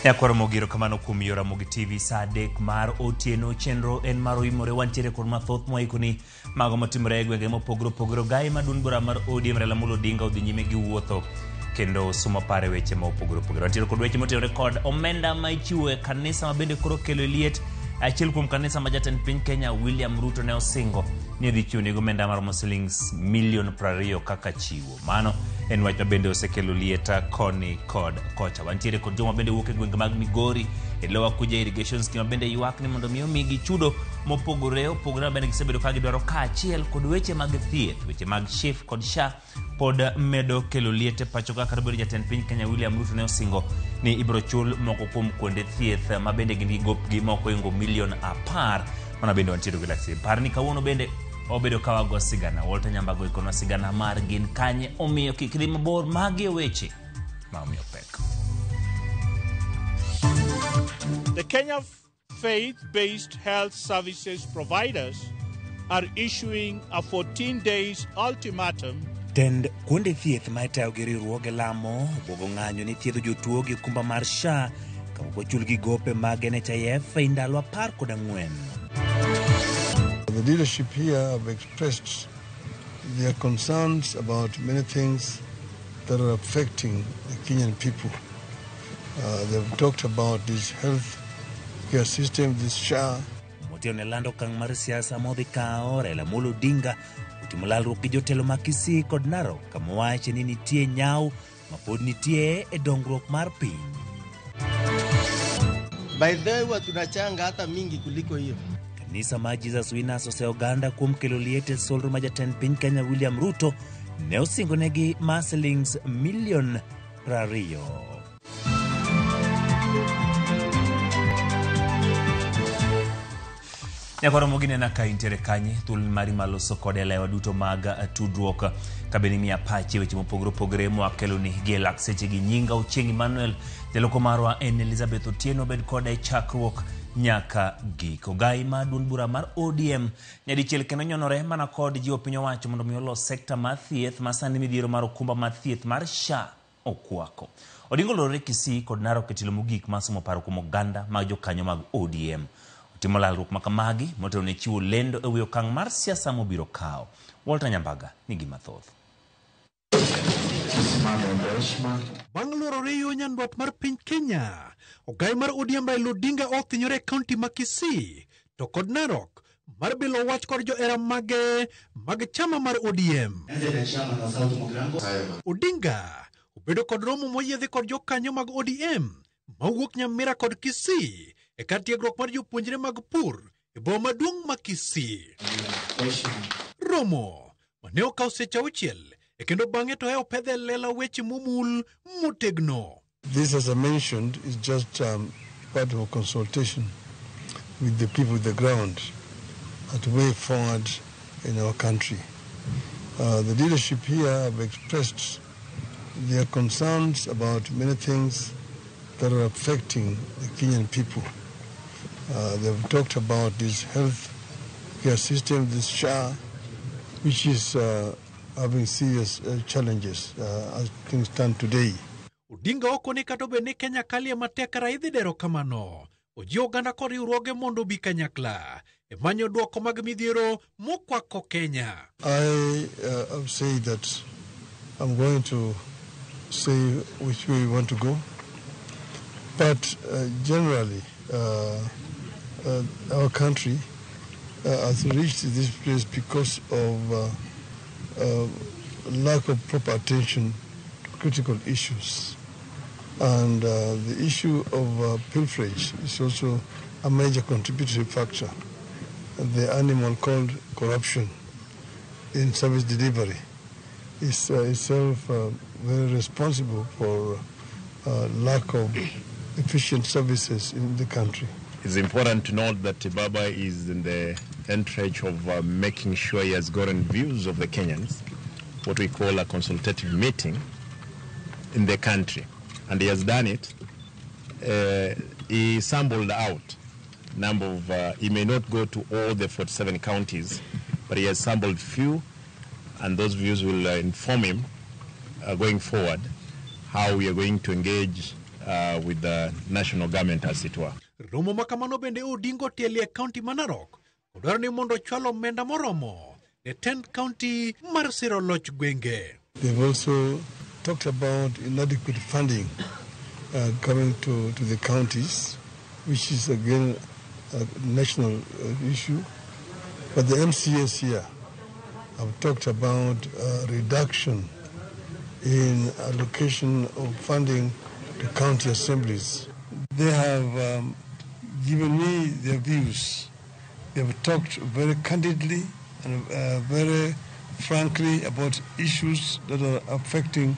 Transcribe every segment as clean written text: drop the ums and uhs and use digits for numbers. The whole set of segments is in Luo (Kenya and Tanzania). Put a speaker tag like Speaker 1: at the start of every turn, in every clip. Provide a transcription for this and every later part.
Speaker 1: Nyakwaro Mogi erokamano kuom yor Ramogi TV saa adek mar otieno chenro en mar oimore wantiere kod mathoth mwaikoni mago matimore e gwenge mopogore opogore ogai ma duond bura mar ODM Raila Amolo Odinga odhi nyime gi wuotho kendo sumo pare weche ma opogore opogore wantiere kod weche motenore kod omenda ma ichiwo e kanisa ma bende koro kelo liet achiel kuom kanisa ma jatend piny Kenya William Ruto ne osingo ni odhi chiwo negi omenda maromo silings milion 20 kaka chiwo Mano en wach ma bende osekelo liet koni kod kocha. Wantiere kod joma bende wuok e gwenge mag Migori e Lower Kuja Irrigation Scheme ma bende ywak ni mondo mi omigi chudo mopogore opogore ma bende gisebedo ka gidwaro kaachiel kod weche mag thieth, weche mag SHIF kod SHA pod medo kelo liet e pacho ka kata obedo jatend piny Kenya William Ruto ne osingo ni ibiro chul moko kuom kuonde thieth ma bende gin gi gopgi moko oingo milion 10. Mano bende wantiere gi lakteche. Par ni kawuono bende Obedo ka wago sigana. Walter Nyambago ikonwa sigana mar gin kanye omiyo kik dhi mabor. Magi e weche ma omiyo pek.
Speaker 2: The Kenya faith-based health services providers are issuing a 14 days ultimatum.
Speaker 1: Tend kuonde thieth ma itayo gi riwruoge lamo obwogo ng'anyo ni thiedho jotuo gi okumba mar SHA kapok ochulgi gope mag NHIF ei ndalo 14.
Speaker 3: The leadership here have expressed their concerns about many things that are affecting the Kenyan people. They've talked about this health care system, this SHA.
Speaker 1: Motelo ne lando okang' mar siasa modhi kawo, Raila Amolo Odinga otimo lalruok gi jotelo ma Kisii kod Narok kama owache ni nitie nyaw ma pod nitie e dongruok mar piny.
Speaker 4: By the way, huwa tunachanga hata mingi kuliko hiyo.
Speaker 1: Kanisa mar Jesus Winners ose oganda kuom kelo liet e solro ma jatend piny Kenya William Ruto ne osingonegi mar silings milion 20. Nyakwaro moginena ka intiere kanye thuolo mari mar loso kode e lewa duto mag tudruok kabende imiya pachi e weche mopogore opogore mwakeloni gi e lak seche gi nyinga Ochieng Emmanuel jaloko marwa en Elizabeth Otieno bed koda e chakruok nyaka giko. Ogai mar duond bura mar ODM nyadichiel kendo nyonore mana kod jiwo piny owacho mondo mi olos sekta mar thieth ma sani midhiero mar okumba mar thieth mar SHA okwako. Odinga olorore Kisii kod Narok e tielo mogik mar somo paro kuom oganda mag jokanyo mag ODM. Otimo lalruok ma kamagi motelo ne chiwo lendo e wi okang' mar siasa mobiro kawo. Walter Nyambaga nigi mathoth.
Speaker 5: Bang' lworore yo nyandwat mar piny Kenya, ogai mar ODM Raila Odinga othinyore e kaunti ma Kisii to kod Narok mar bilo wach kod johera mage mag chama mar ODM. Odinga obedo kod romo moyiedhi kod jokanyo mag ODM mawuok Nyamira kod Kisii e kar tiegruok mar jopuonjre mag pur e boma maduong' ma Kisii. Romo mane okawo seche auchiel e kendo bang'e to e opedhe e lela weche momul motegno.
Speaker 3: This, as I mentioned, is just part of a consultation with the people at the ground at way forward in our country. The leadership here have expressed their concerns about many things that are affecting the Kenyan people. They've talked about this health care system, this SHA, which is having serious challenges as things stand today.
Speaker 5: Odinga okoni kata obed ni Kenya kalie matek kara idhi dero kamano. Ojiwo oganda kod riwruoge mondo obi kanyakla e manyo dwoko mag midhiero mokwako Kenya.
Speaker 3: I have said that I'm going to say which way we want to go, but generally our country has reached this place because of lack of proper attention to critical issues. And the issue of pilferage is also a major contributory factor. The animal called corruption in service delivery is itself very responsible for lack of efficient services in the country.
Speaker 6: It's important to note that Baba is in the entrench of making sure he has gotten views of the Kenyans, what we call a consultative meeting in the country. And he has done it. He sampled out number of, he may not go to all the 47 counties, but he has sampled few, and those views will inform him going forward how we are going to engage with the national government, as it were.
Speaker 5: Romo ma kamano bende Odinga otielo e kaunti ma Narok odwaro ni mondo ochwal omenda moromo ne tend kaunti mar siro loch gwenge.
Speaker 3: They've also talked about inadequate funding coming to the counties, which is again a national issue. But the MCAs here have talked about reduction in allocation of funding to county assemblies. They have given me their views. They have talked very candidly and very frankly about issues that are affecting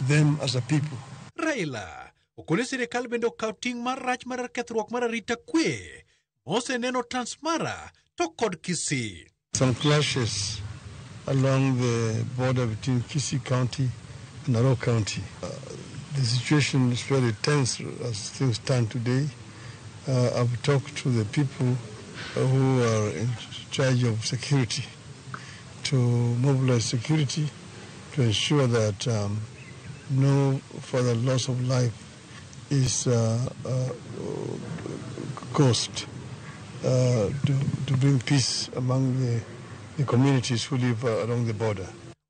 Speaker 3: them as a people.
Speaker 5: Raila okone sirikal bende okaw ting' mar rach mar kethruok mar arita kwe moseneno Transmara to kod Kisii.
Speaker 3: Some clashes along the border between Kisii County and Narok County. The situation is very tense as things stand today. I've talked to the people who are in charge of security to mobilize security to ensure that no further loss of life is caused, to bring peace among the communities who live along the border.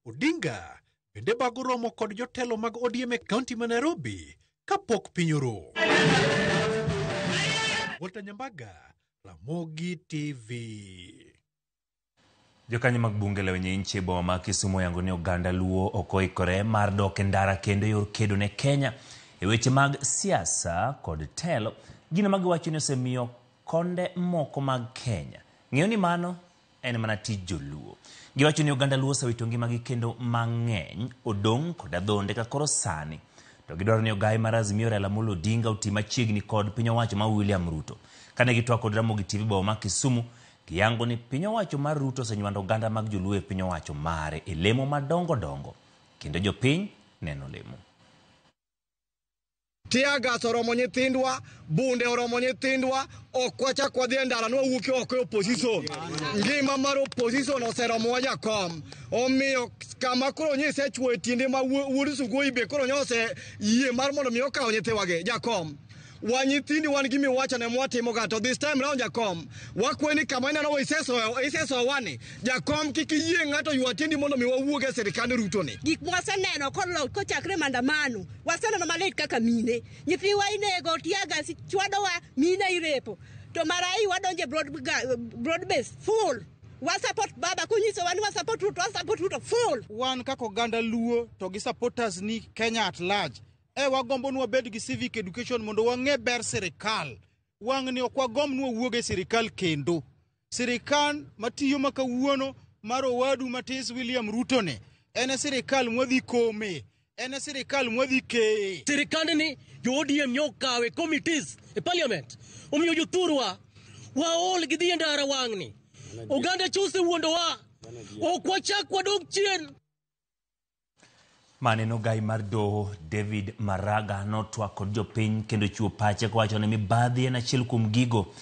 Speaker 5: Odinga bende bago romo kod jotelo mag ODM e kaunti ma Nairobi kapok piny oru. Walter Nyambaga, Ramogi TV.
Speaker 1: Jokanyo mag bunge leweny e nchi e boma ma Kisumu oyango ni oganda Luo ok oikore mar dok e ndara kendo yor kedo ne Kenya e weche mag siasa kod telo. Gino ma giwacho ni osemiyo konde moko mag Kenya ng'eyo ni mano en mana tij joluo. Giwacho ni oganda Luo osewito ngimagi kendo mang'eny odong' kod adhonde ka koro sani to gidwaro ni ogai mar Azimio Raila Amolo Odinga oti machiegni kod piny owacho ma William Ruto. Kane gitwak kod Ramogi TV boma ma Kisumu, giyango ni piny owacho mar Ruto osenywando oganda mag joluo e piny owacho mare e lemo madongo dongo kendo jopiny neno lemo.
Speaker 7: Tear gas oromo nyithindwa, bunde oromo nyithindwa, ok wachak wadhi e ndara nwawuok oko e opposition. Ngima mar opposition oseromowa jakom. Omiyo kama koro nyisechwoyo tiende ma wuod Sugoi be koro nyose yie mar mondo mi okaw nyithiwagi jakom. Wan nyithindi wan gima iwachone mwatimo ga to this time round jakom wakwe ni kama ineno isesowa ni jakom kik iyie ng'ato ywa tiendi mondo mi wawuog e sirikand Ruto ni.
Speaker 8: Gik mwaseneno kochakre maandamano waseneno malit kaka mine nyithiwa inego, tear gas chwadowa, mine irepo to mara hii wadonje broad base full wa support baba kunyisowa ni wa support Ruto, wa support Ruto full.
Speaker 9: Wan kaka oganda Luo to gi supporters ni Kenya at large e wagombo ni wabed gi civic education mondo wang'e ber sirikal. Wang' ni ok wagomb ni wawuog e sirikal kendo. Sirikal matiyo ma kawuono mar owadu matis William Ruto ni en e sirikal mwadhi kome, en e sirikal mwadhi keye.
Speaker 10: Sirikandni jo ODM nyokawe committees e parliament. Omiyo jothurwa waol gi dhi e ndara wang'ni. Oganda chose wuondowa. Ok wachak wadog chien.
Speaker 1: Mane ogai mar doho David Maraga notwak kod jopiny kendo chiwo pache kowacho ni mibadhi en achiel kuom gigo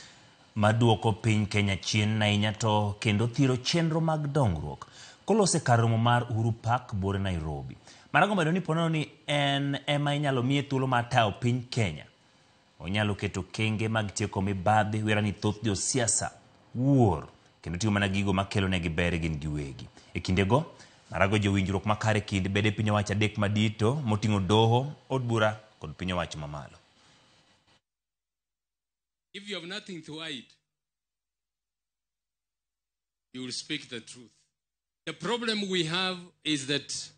Speaker 1: maduoko piny Kenya chien ahinya to kendo thiro chenro mag dongruok. Kolose kar romo mar Uhuru Park buore Nairobi. Maraga omedo ni ponono ni en ema inyalo miye thuolo mar tayo piny Kenya. Onyalo keto kenge mag tieko mibadhi wera ni thoth josiasa wuor kendo timo mana gigo makelo negi ber gin giwegi. E kindego, Maraga ojiwo winjruok makare kind bede piny owacho adek madito moting'o doho, od bura kod piny owacho mamalo.
Speaker 11: If you have nothing to hide, you will speak the truth. The problem we have is that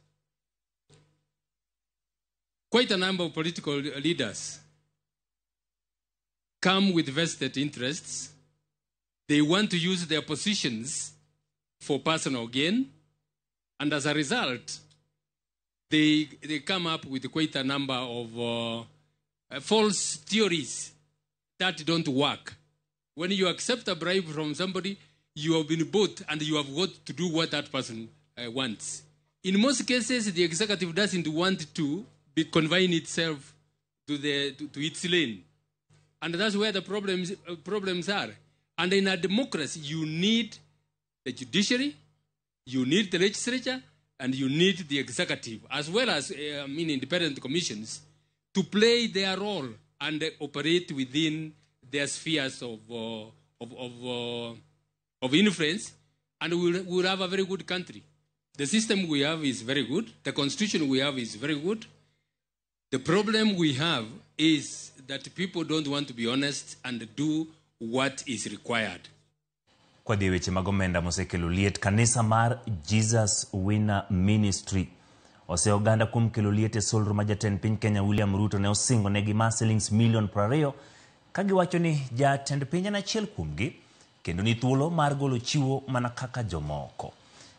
Speaker 11: quite a number of political leaders come with vested interests. They want to use their positions for personal gain. And as a result, they come up with quite a number of false theories that don't work. When you accept a bribe from somebody, you have been bought and you have got to do what that person wants. In most cases, the executive doesn't want to be confine itself to its lane. And that's where the problems are. And in a democracy, you need the judiciary, you need the legislature, and you need the executive, as well as I mean, independent commissions, to play their role and operate within their spheres of influence, and we'll have a very good country. The system we have is very good. The constitution we have is very good. The problem we have is that people don't want to be honest and do what is required.
Speaker 1: Kwa dhi weche mag omenda mosekelo liet, kanisa mar Jesus Winner Ministry ose oganda kuom kelo liet e solro ma jatend piny Kenya William Ruto ne osingo negi mar silings milion 20 ka giwacho ni jatend piny en achiel kuomgi kendo ni thuolo mar golo chiwo mana kaka jomoko.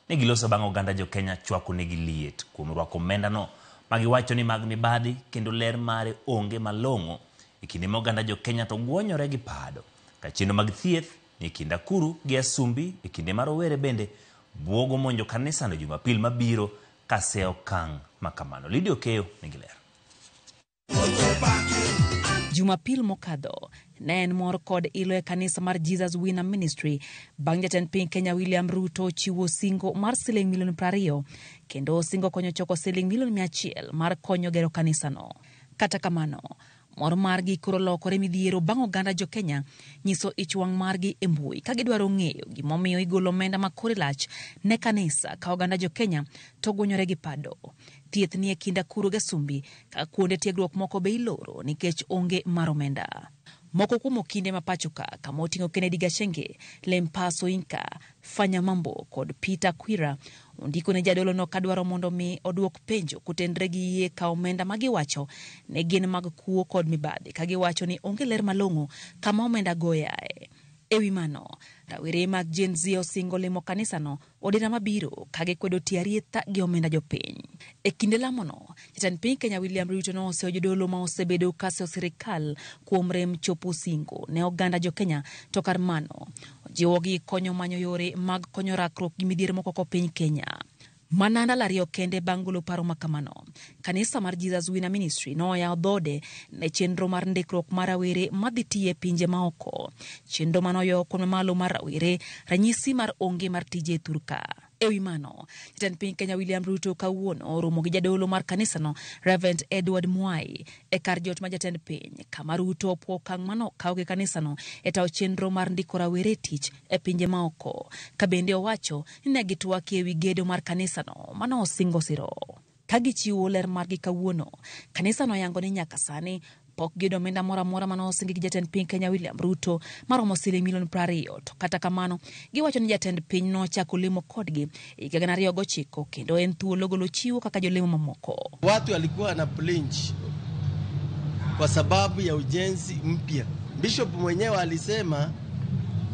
Speaker 1: Ne giloso bang' oganda jo Kenya chwako negi liet kuom rwako omendano ma giwacho ni mag mibadhi kendo ler mare onge malong'o e kinde ma oganda jo Kenya to gwonyore gi pado ka chenro mag thieth ni kind Akuru gi Asumbi e kinde mar rowere bende buogo monjo kanisano Jumapil mabiro kase okang' makamano. Lydia Okeyo nigi ler.
Speaker 12: Jumapil mokadho ne en mor kod ilo e kanisa mar Jesus Winner Ministry bang' jatend piny Kenya William Ruto chiwo singo mar siling milion 20 kendo singo konyo choko siling milion 100 mar konyo gero kanisano. Kata kamano, mor margi koro lokore midhiero bang' oganda jo Kenya nyiso ich wang' margi e mbui ka gidwaro ng'eyo gimomiyo igolo omenda ma kore lach ne kanisa ka oganda jo Kenya to gwonyore gi pado. Thieth ni e kind Akuru gi Asumbi ka kuonde tiegruok moko be iloro nikech onge mar omenda. Moko kuom okinde ma pacho ka kama oting'o Kennedy Gachenge, Lempaso Inka, Fanya Mambo kod Peter Kwira ondiko ne jadolo no kadwaro mondo mi oduok penjo kotenre gi yie ka omenda ma giwacho ne gin mag kuo kod mibadhi ka giwacho ni onge ler malong'o kama omenda goyae. Ewi mano, rawere mag Gen Z osingo limo kanisano odira mabiro ka gikwedo tiyo arietha gi omenda jopiny. E kinde lamono, jatend piny Kenya William Ruto noseyo jodolo ma osebedo kaseyo sirikal kuom rem chopo singo ne oganda jo Kenya to kar mano ojiwogi konyo manyo yore mag konyo rakruok gi midhiero moko ko piny Kenya. Mana ndalo ariyo kende bang' golo paro makamano, kanisa mar Jesus Winner Ministry noyawo dhode ne chenro mar ndikruok mar rawere madhi tiyo e pinje maoko. Chenro manoyawo kwan mamalo mar rawere, ranyisi mar onge mar tije e thurka. Ewi mano, jatend piny Kenya William Ruto kawuono oromo gi jadolo mar kanisano Reverend Edward Mwai e kar jot ma jatend piny, kama Ruto opuo okang' manokaw gi kanisano e tayo chenro mar ndiko rawere e tich e pinje maoko. Ka bende owacho ni ne gitwak ewi gedo mar kanisano mano osingo siro. Ka gichiwo ler margi kawuono, kanisano oyango ni nyaka sani pok giyudo omenda moro amora mane osingi gi jatend piny Kenya William Ruto maromo siling milion 20. To kata kamano, giwacho ni jatend piny nochako lemo kodgi e higa 2009 kendo en thuolo golo chiwo kaka jolemo mamoko.
Speaker 4: Watu walikuwa na plinch kwa sababu ya ujenzi mpya. Bishop mwenyewe alisema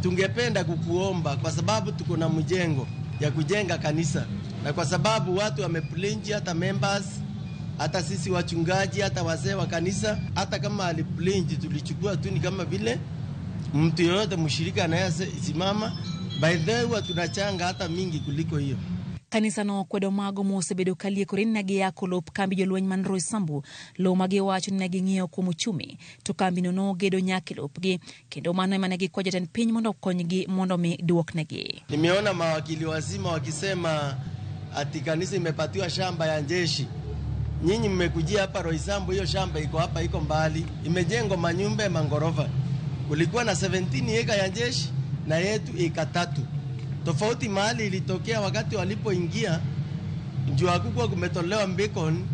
Speaker 4: tungependa kukuomba kwa sababu tuko na mjengo ya kujenga kanisa, na kwa sababu watu wameplinch, hata members, hata sisi wachungaji, hata wazee wa kanisa, hata kama aliplinji tulichukua tu ni kama vile mtu yoyote mshirika anayesimama. By the way, tunachanga hata mingi kuliko hiyo.
Speaker 12: Kanisa no kwedo mago mosebedo kaliekore ni ne giyako lop kambi jolweny man Roysambu, lowo ma giwacho ni ne ging'iewo kuom uchumi, to kambino nogedo nyaka e lopgi, kendo mano ema ne gikwayo jatend piny mondo okonygi mondo mi duoknegi.
Speaker 4: Nimeona mawakili wazima wakisema ati kanisa imepatiwa shamba ya jeshi. Nyinyi mmekujia hapa Roysambu, hiyo shamba iko hapa, iko mbali, imejengwa manyumba ya mangorofa. Kulikuwa na 17 eka ya jeshi na yetu eka 3. Tofauti mahali ilitokea wakati walipoingia, ndio hakukuwa kumetolewa beacon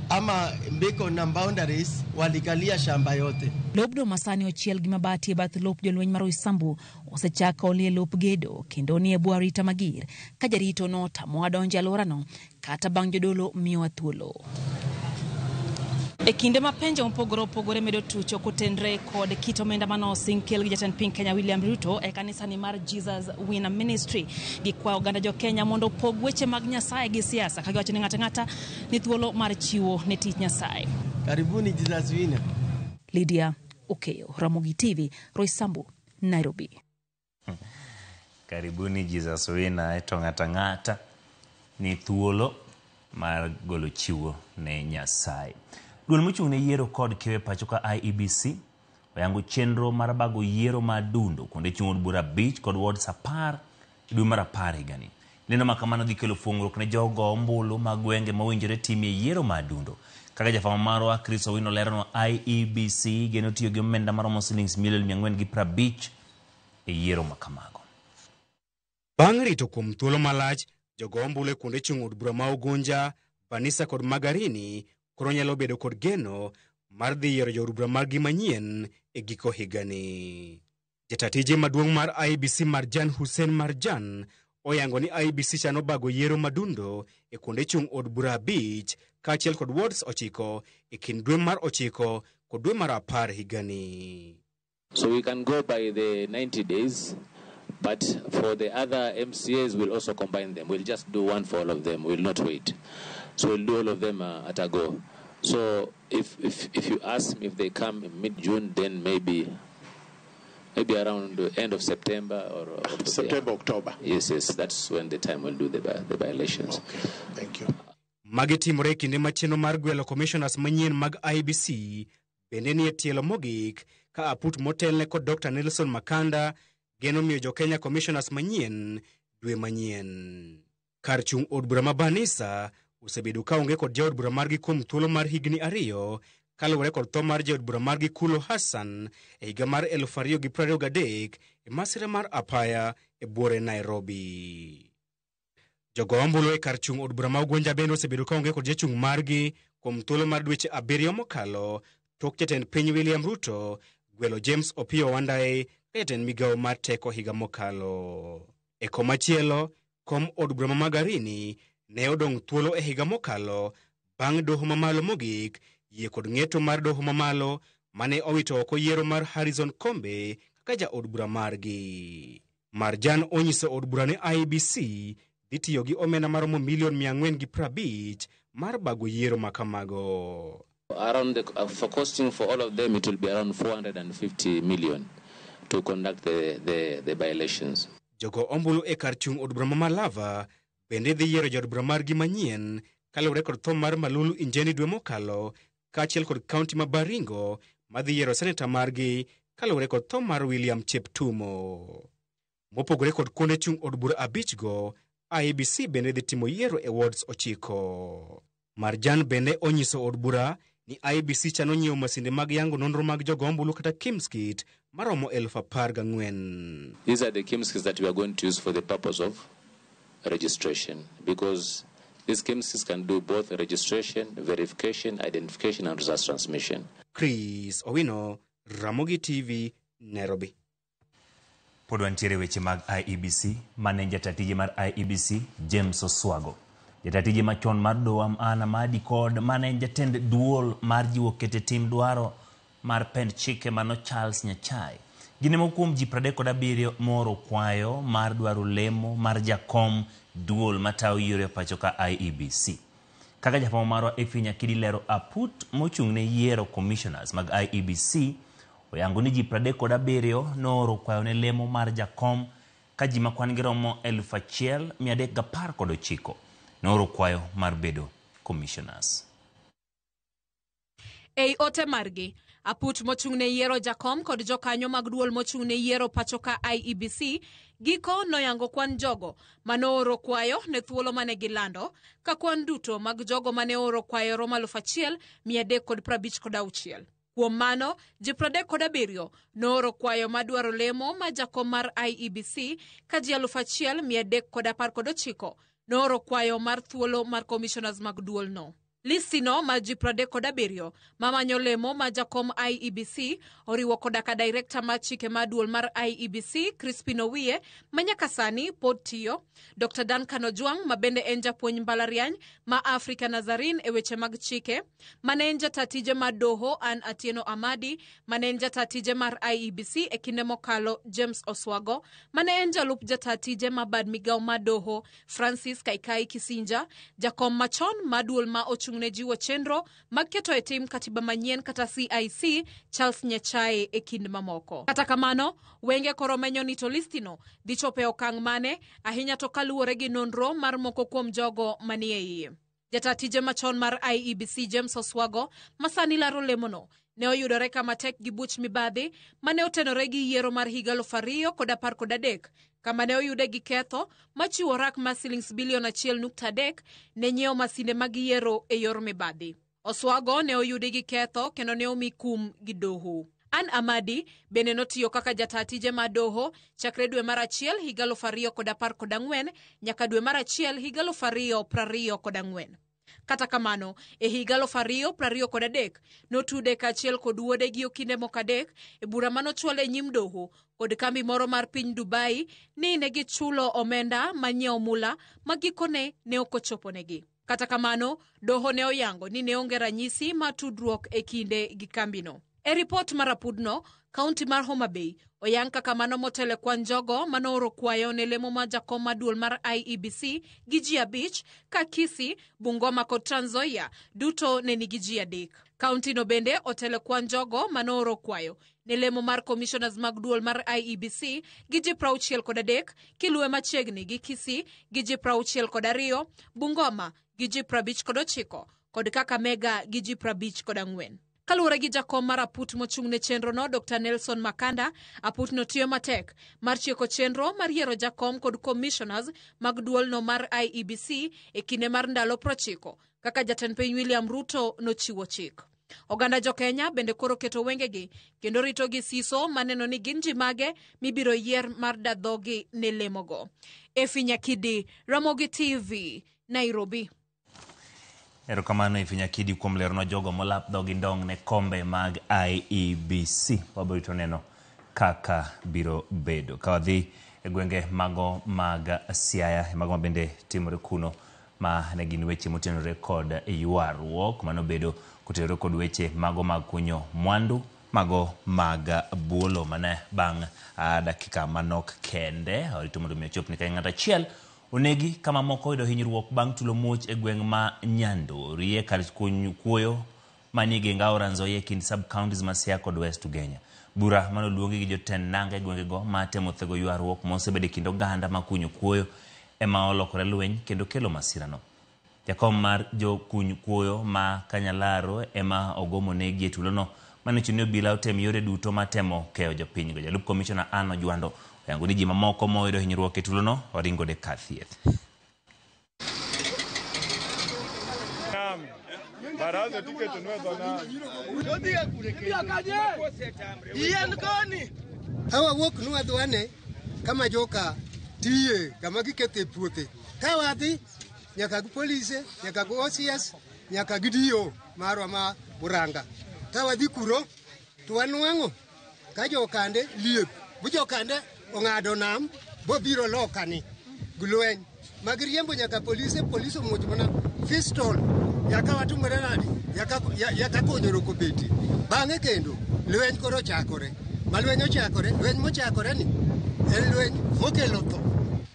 Speaker 4: ama beacon na boundaries, walikalia shamba yote.
Speaker 12: Lobno masani ochiel gi mabati e bath lop jolweny mar Roysambu osechako olie lop gedo kendo nie bwo arita mager ka jarito notamowa donjo e alworano kata bang' jodolo miyowa thuolo. E kinde ma penjo mopogore opogore medo tucho kotenre kod kit omenda manosing kel gi jatend piny Kenya William Ruto e kanisani mar Jesus Winner Ministry, gikwayo oganda jo Kenya mondo opog weche mag Nyasaye gi siasa ka giwacho ni ng'ato ang'ata ni thuolo mar chiwo ne tich Nyasaye.
Speaker 4: Karibuni Jesus Winner.
Speaker 12: Lydia Okeyo, Ramogi TV, Roysambu, Nairobi.
Speaker 1: Karibuni Jesus Winner, to ng'ato ang'ata ni thuolo mar golo chiwo ne Nyasaye. Duol mochung' ne yiero kod kewe pacho ka IEBC oyango chenro mar bago yiero mar dundo kuonde chung' od bura 5 kod wards 10 e dwe mar 10 higani. Lendo ma kamano dhi kelo fuong'ruok ne jogo ombulu mag gwenge mowinjore timie yiero mar dundo. Kaka jafwambo marwa Chris Owino leronwa, IEBC geno tiyo gi omenda maromo silings milion 450 e yiero ma kamago.
Speaker 13: Bang' rito kuom thuolo malach, jogo ombulu e kuonde chung' od bura ma Ugunja, Banisa kod Magarini koro nyalo bedo kod geno mar dhi yiero jood bura margi manyien e giko higani. Jata tije maduong' mar IEBC Marjan Hussein Marjan oyango ni IEBC chano bago yiero madundo e kuonde chung' od bura 5 kaachiel kod wards 9 e kind dwe mar 9 kod dwe mar 10 higani.
Speaker 14: So we can go by the 90 days, but for the other MCAs, we'll also combine them. We'll just do one for all of them. We'll not wait. So we'll do all of them at a go. So if you ask me if they come in mid-June, then maybe around the end of September or
Speaker 15: September, October.
Speaker 14: Yes, that's when the time we'll do the by-elections.
Speaker 15: Okay, thank you.
Speaker 13: Magi timore kinde macheno mar gwelo commissioners manyien mag IEBC bende nie tielo mogik ka aput motelne kod Dr. Nelson Makanda geno miyo jo Kenya commissioners manyien dwe manyien. Kar chung' od bura ma Banisa osebedo ka onge kod jaod bura margi kuom thuolo mar higni 2 kaluwore kod tho mar jaod bura margi Kulo Hassan e higa mar 2023 e masira mar apaya e buore Nairobi. Jogo ombulu e kar chung' od bura ma Ugunja bende osebedo ka onge kod jachung' margi kuom thuolo mar dweche 7 mokalo tok jatend piny William Ruto gwelo James Opiyo Wandayi ka jatend migawo mar teko higa mokalo. E komachielo, kom od bura ma Magarini ne odong' thuolo e higa mokalo bang' doho mamalo mogik yie kod ng'eto mar doho mamalo mane owito oko yiero mar Harrison Kombe kaka jaod bura margi. Marjan onyiso od bura ni IEBC dhi tiyo gi omenda maromo milion 450 mar bago yiero makamago.
Speaker 14: Around the, for costing for all of them, it will be around 450 million to conduct the by-elections.
Speaker 13: Jogo ombulu e kar chung' od bura ma Malava bende dhi yiero jaod bura margi manyien kaluwore kod tho mar Malulu Injeni dwe mokalo kaachiel kod kaunti ma Baringo madhi yiero seneta margi kaluwore kod tho mar William Cheptumo. Mopogore kod kuonde chung' od bura 5 go, IEBC bende dhi timo yiero e wards 9. Marjan bende onyiso od bura ni IEBC chano nyiewo masinde mag yango nonro mag jogo ombulu kata KIEMS kit maromo 14,000.
Speaker 14: These are the KIEMS kits that we are going to use for the purpose of registration, because these KIEMS kits can do both registration, verification, identification and results transmission.
Speaker 13: Chris Owino, Ramogi TV, Nairobi.
Speaker 1: Pod wantiere weche mag IEBC. Mane jata tije mar IEBC James Oswago, jata tije machon mar doho Anne Amadi kod mane jatend duol mar jiwo kete tim dwaro mar pend chike mano Charles Nyachai. Gin moko kuom ji 37 mooro kwayo mar dwaro lemo mar jakom duol matayo yiero e pacho ka IEBC. Kaka jafwambo marwa Effie Nyakidi lero, aput mochung' ne yiero commissioners mag IEBC oyango ni ji 37 nooro kwayo ne lemo mar jakom ka ji ma kwan gi romo 1319 nooro kwayo mar bedo commissioners.
Speaker 16: Ei ote margi, aput mochung' ne yiero jakom kod jokanyo mag duol mochung' ne yiero pacho ka IEBC giko noyango kwan jogo manooro kwayo ne thuolo mane gilando, ka kwan duto mag jogo mane ooro kwayo romo 1356. Kuom mano, ji 37 nooro kwayo madwaro lemo ma jakom mar IEBC ka ji 1319 nooro kwayo mar thuolo mar commissioners mag duolno. Listino mar ji 37 mamanyo lemo ma jakom IEBC oriwo koda ka director mar chike mar duol mar IEBC Crispin Owiye ma nyaka sani pod tiyo, Dr. Duncan Ojwang ma bende en japuonj mbalariany ma Africa Nazarene e weche mag chike, mane en jata tije mar doho Anne Atieno Amadi, mane en jata tije mar IEBC e kinde mokalo James Oswago, mane en jalup jata tije ma bad migawo mar doho Francis Kaikai Kisinja, jakom machon ma duol ma ochung' ne jiwo chenro mag keto e tim katiba manyien kata CIC Charles Nyachae e kind mamoko. Kata kamano, wenge koro menyo ni to listino dhi chopo e okang' mane, ahinya to kaluwore gi nonro mar moko kuom jogo manie iye. Jata tije machon mar IEBC James Oswago ma sani laro lemono ne oyudore kama tek gi buch mibadhi mane otenore gi yiero mar higa 2013 kama ne oyude gi ketho machiwo rak mar silings bilion 1.3 ne nyiewo masinde mag yiero e yor mibadhi. Oswago ne oyudi gi ketho kendo ne omi kum gi doho. Ann Amadi bende notiyo kaka jata tije mar doho chakre dwe mar achiel higa 2014 nyaka dwe mar achiel higa 2024. Kata kamano, e higa 2023 notude kaachiel kod wuode gi okinde moko adek e bura manochwal e nyim doho kod kambi moro mar piny Dubai ni ne gichulo omenda manyiewo mula ma gikone ne ok ochoponegi. Kata kamano, doho ne oyango ni ne onge ranyisi mar tudruok e kinde gi kambino. E ripot mar apudno, kaunti mar Homa Bay oyang kaka mano motelo e kwan jogo manooro kwayo ne lemo mar jakom mar duol mar IEBC gi ji 5 ka Kisii, Bungoma kod Trans Nzoia duto ne nigi ji 3. Kauntino bende otelo e kwan jogo manooro kwayo ne lemo mar commissioners mag duol mar IEBC gi ji 63 kiluwe machiegni gi Kisii gi ji 62, Bungoma gi ji 59 kod Kakamega gi ji 54. Kaluwore gi jakom mar aput mochung' ne chenrono Dr. Nelson Makanda, aput no tiyo matek mar tieko chenro mar yiero jakom kod commissioners mag duolno mar IEBC e kinde mar ndalo 90 kaka jatend piny William Ruto nochiwo chik. Oganda jo Kenya bende koro keto wengegi kendo rito gi siso maneno ni gin ji mage mibiro yier mar dadhogi ne lemogo. Efi Nyakidi, Ramogi TV, Nairobi.
Speaker 1: Erokamano Efi Nyakidi kuom leronwa jogo molap dhogi ndong' ne kombe mag IEBC. Wabiro rito neno kaka biro bedo. Ka wadhi e gwenge mago mag Siaya, mago mabende timore kuno ma ne gin weche motenore kod ywaruok manobedo kotenore kod weche mago mag kunyo mwandu mago mag buolo mane bang' dakika manok kende orito mondo mi ochopni ka ng'ato achiel onegi kama moko oyudo hinyruok bang' tulo muoch e gweng' ma Nyandori e kar kuoyo manie geng aora Nzoia e kind sub counties ma Siaya kod West Ugenya. Bura manoluongi gi jotend nanga e gwengego ma temo thego ywaruok mosebedo e kind oganda ma kunyo kuoyo ema olokore lweny kendo kelo masirano. Jakom mar jokuny kuoyo ma Kanyalaro ema ogomo negi e tulono mane ochuno ni obila otem yore duto mar temo keyo jopinygo. Jalup komishona Anne Ojwando oyango ni ji mamoko moyudo hinyruok e tulono oringo de kar thieth.
Speaker 17: Hawa wuok nwadhwane kama joka tiye kama gikethe puothe. Ka wadhi nyaka gi polise, nyaka gi OCS, nyaka gi DO marwa ma Muranga. Ka wadhi kuro to wanwang'o ka jokande liep. Bu jokande ong'ado nam bobiro loka ni gi lweny. Magiriembo nyaka polise, polise omuoch mana pistol. Yaka watumore nadi? Yaka konyruok obeti. Bang'e kendo lweny koro ochakore. Ma lweny ochakore, lweny mochakore ni en lweny mokelo tho.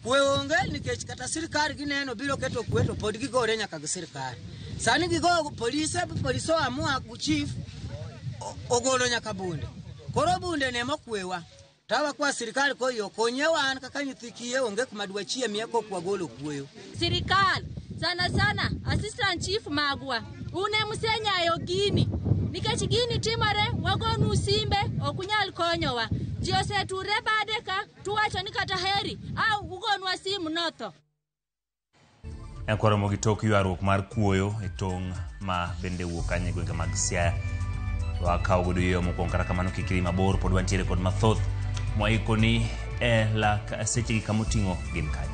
Speaker 18: Kwe onge nikech kata sirkal gineno biro keto kwe to pod gigore nyaka gi sirkal. Sani gigo polise, polise oamua gi chief ogolo nyaka bunde. Koro bunde ne mokwewa. Tawa kwa sirkal koyo konye wan kaka nyithi kiye onge kuma dwachiemie kok wagolo kuoyo.
Speaker 19: Sirkal sana sana assistant chief magwa une musenyayo gini nikech gini timore wagonu simbe ok unyal konyowa. Ji oseture bade ka tuwacho ni kata heri au ugonwa simu notho.
Speaker 1: Kwaromo gi tok ywaruok mar kuoyo e tong' ma bende wuok kanyo e gwenge mag Siaya. Wakawo godo yo mokwongo, kata kamano kik idhi mabor, pod wantiere kod mathoth mwaikoni e lak sechegi kamoting'o gin kanye.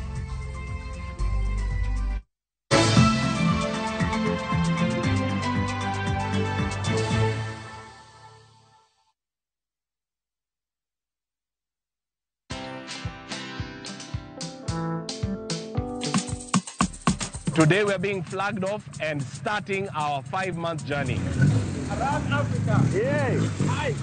Speaker 20: Today we're being flagged off and starting our 5-month journey.
Speaker 21: Around Africa.
Speaker 20: Yay. Hi.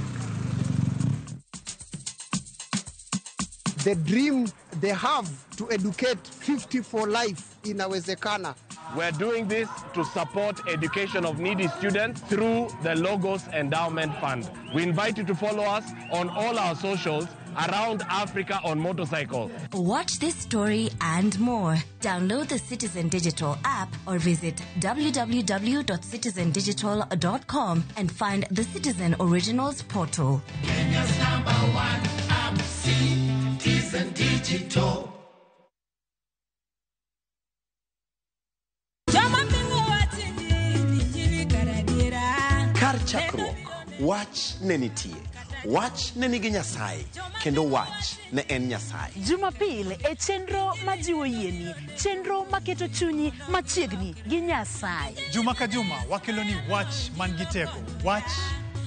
Speaker 17: The dream they have to educate 50 for life inawezekana.
Speaker 20: We're doing this to support education of needy students through the Logos Endowment Fund. We invite you to follow us on all our socials around Africa on motorcycle.
Speaker 22: Watch this story and more. Download the Citizen Digital app or visit www.citizendigital.com and find the Citizen Originals portal.
Speaker 23: Kenya's number one app, Citizen Digital.
Speaker 2: Wach ne nitie. Wach ne nigi Nyasaye, kendo Wach ne en Nyasaye.
Speaker 3: Jumapil e chenro majiwo yieni, chenro maketo chunyi machiegni gi Nyasaye.
Speaker 6: Juma ka juma wakeloni wach man gi teko, wach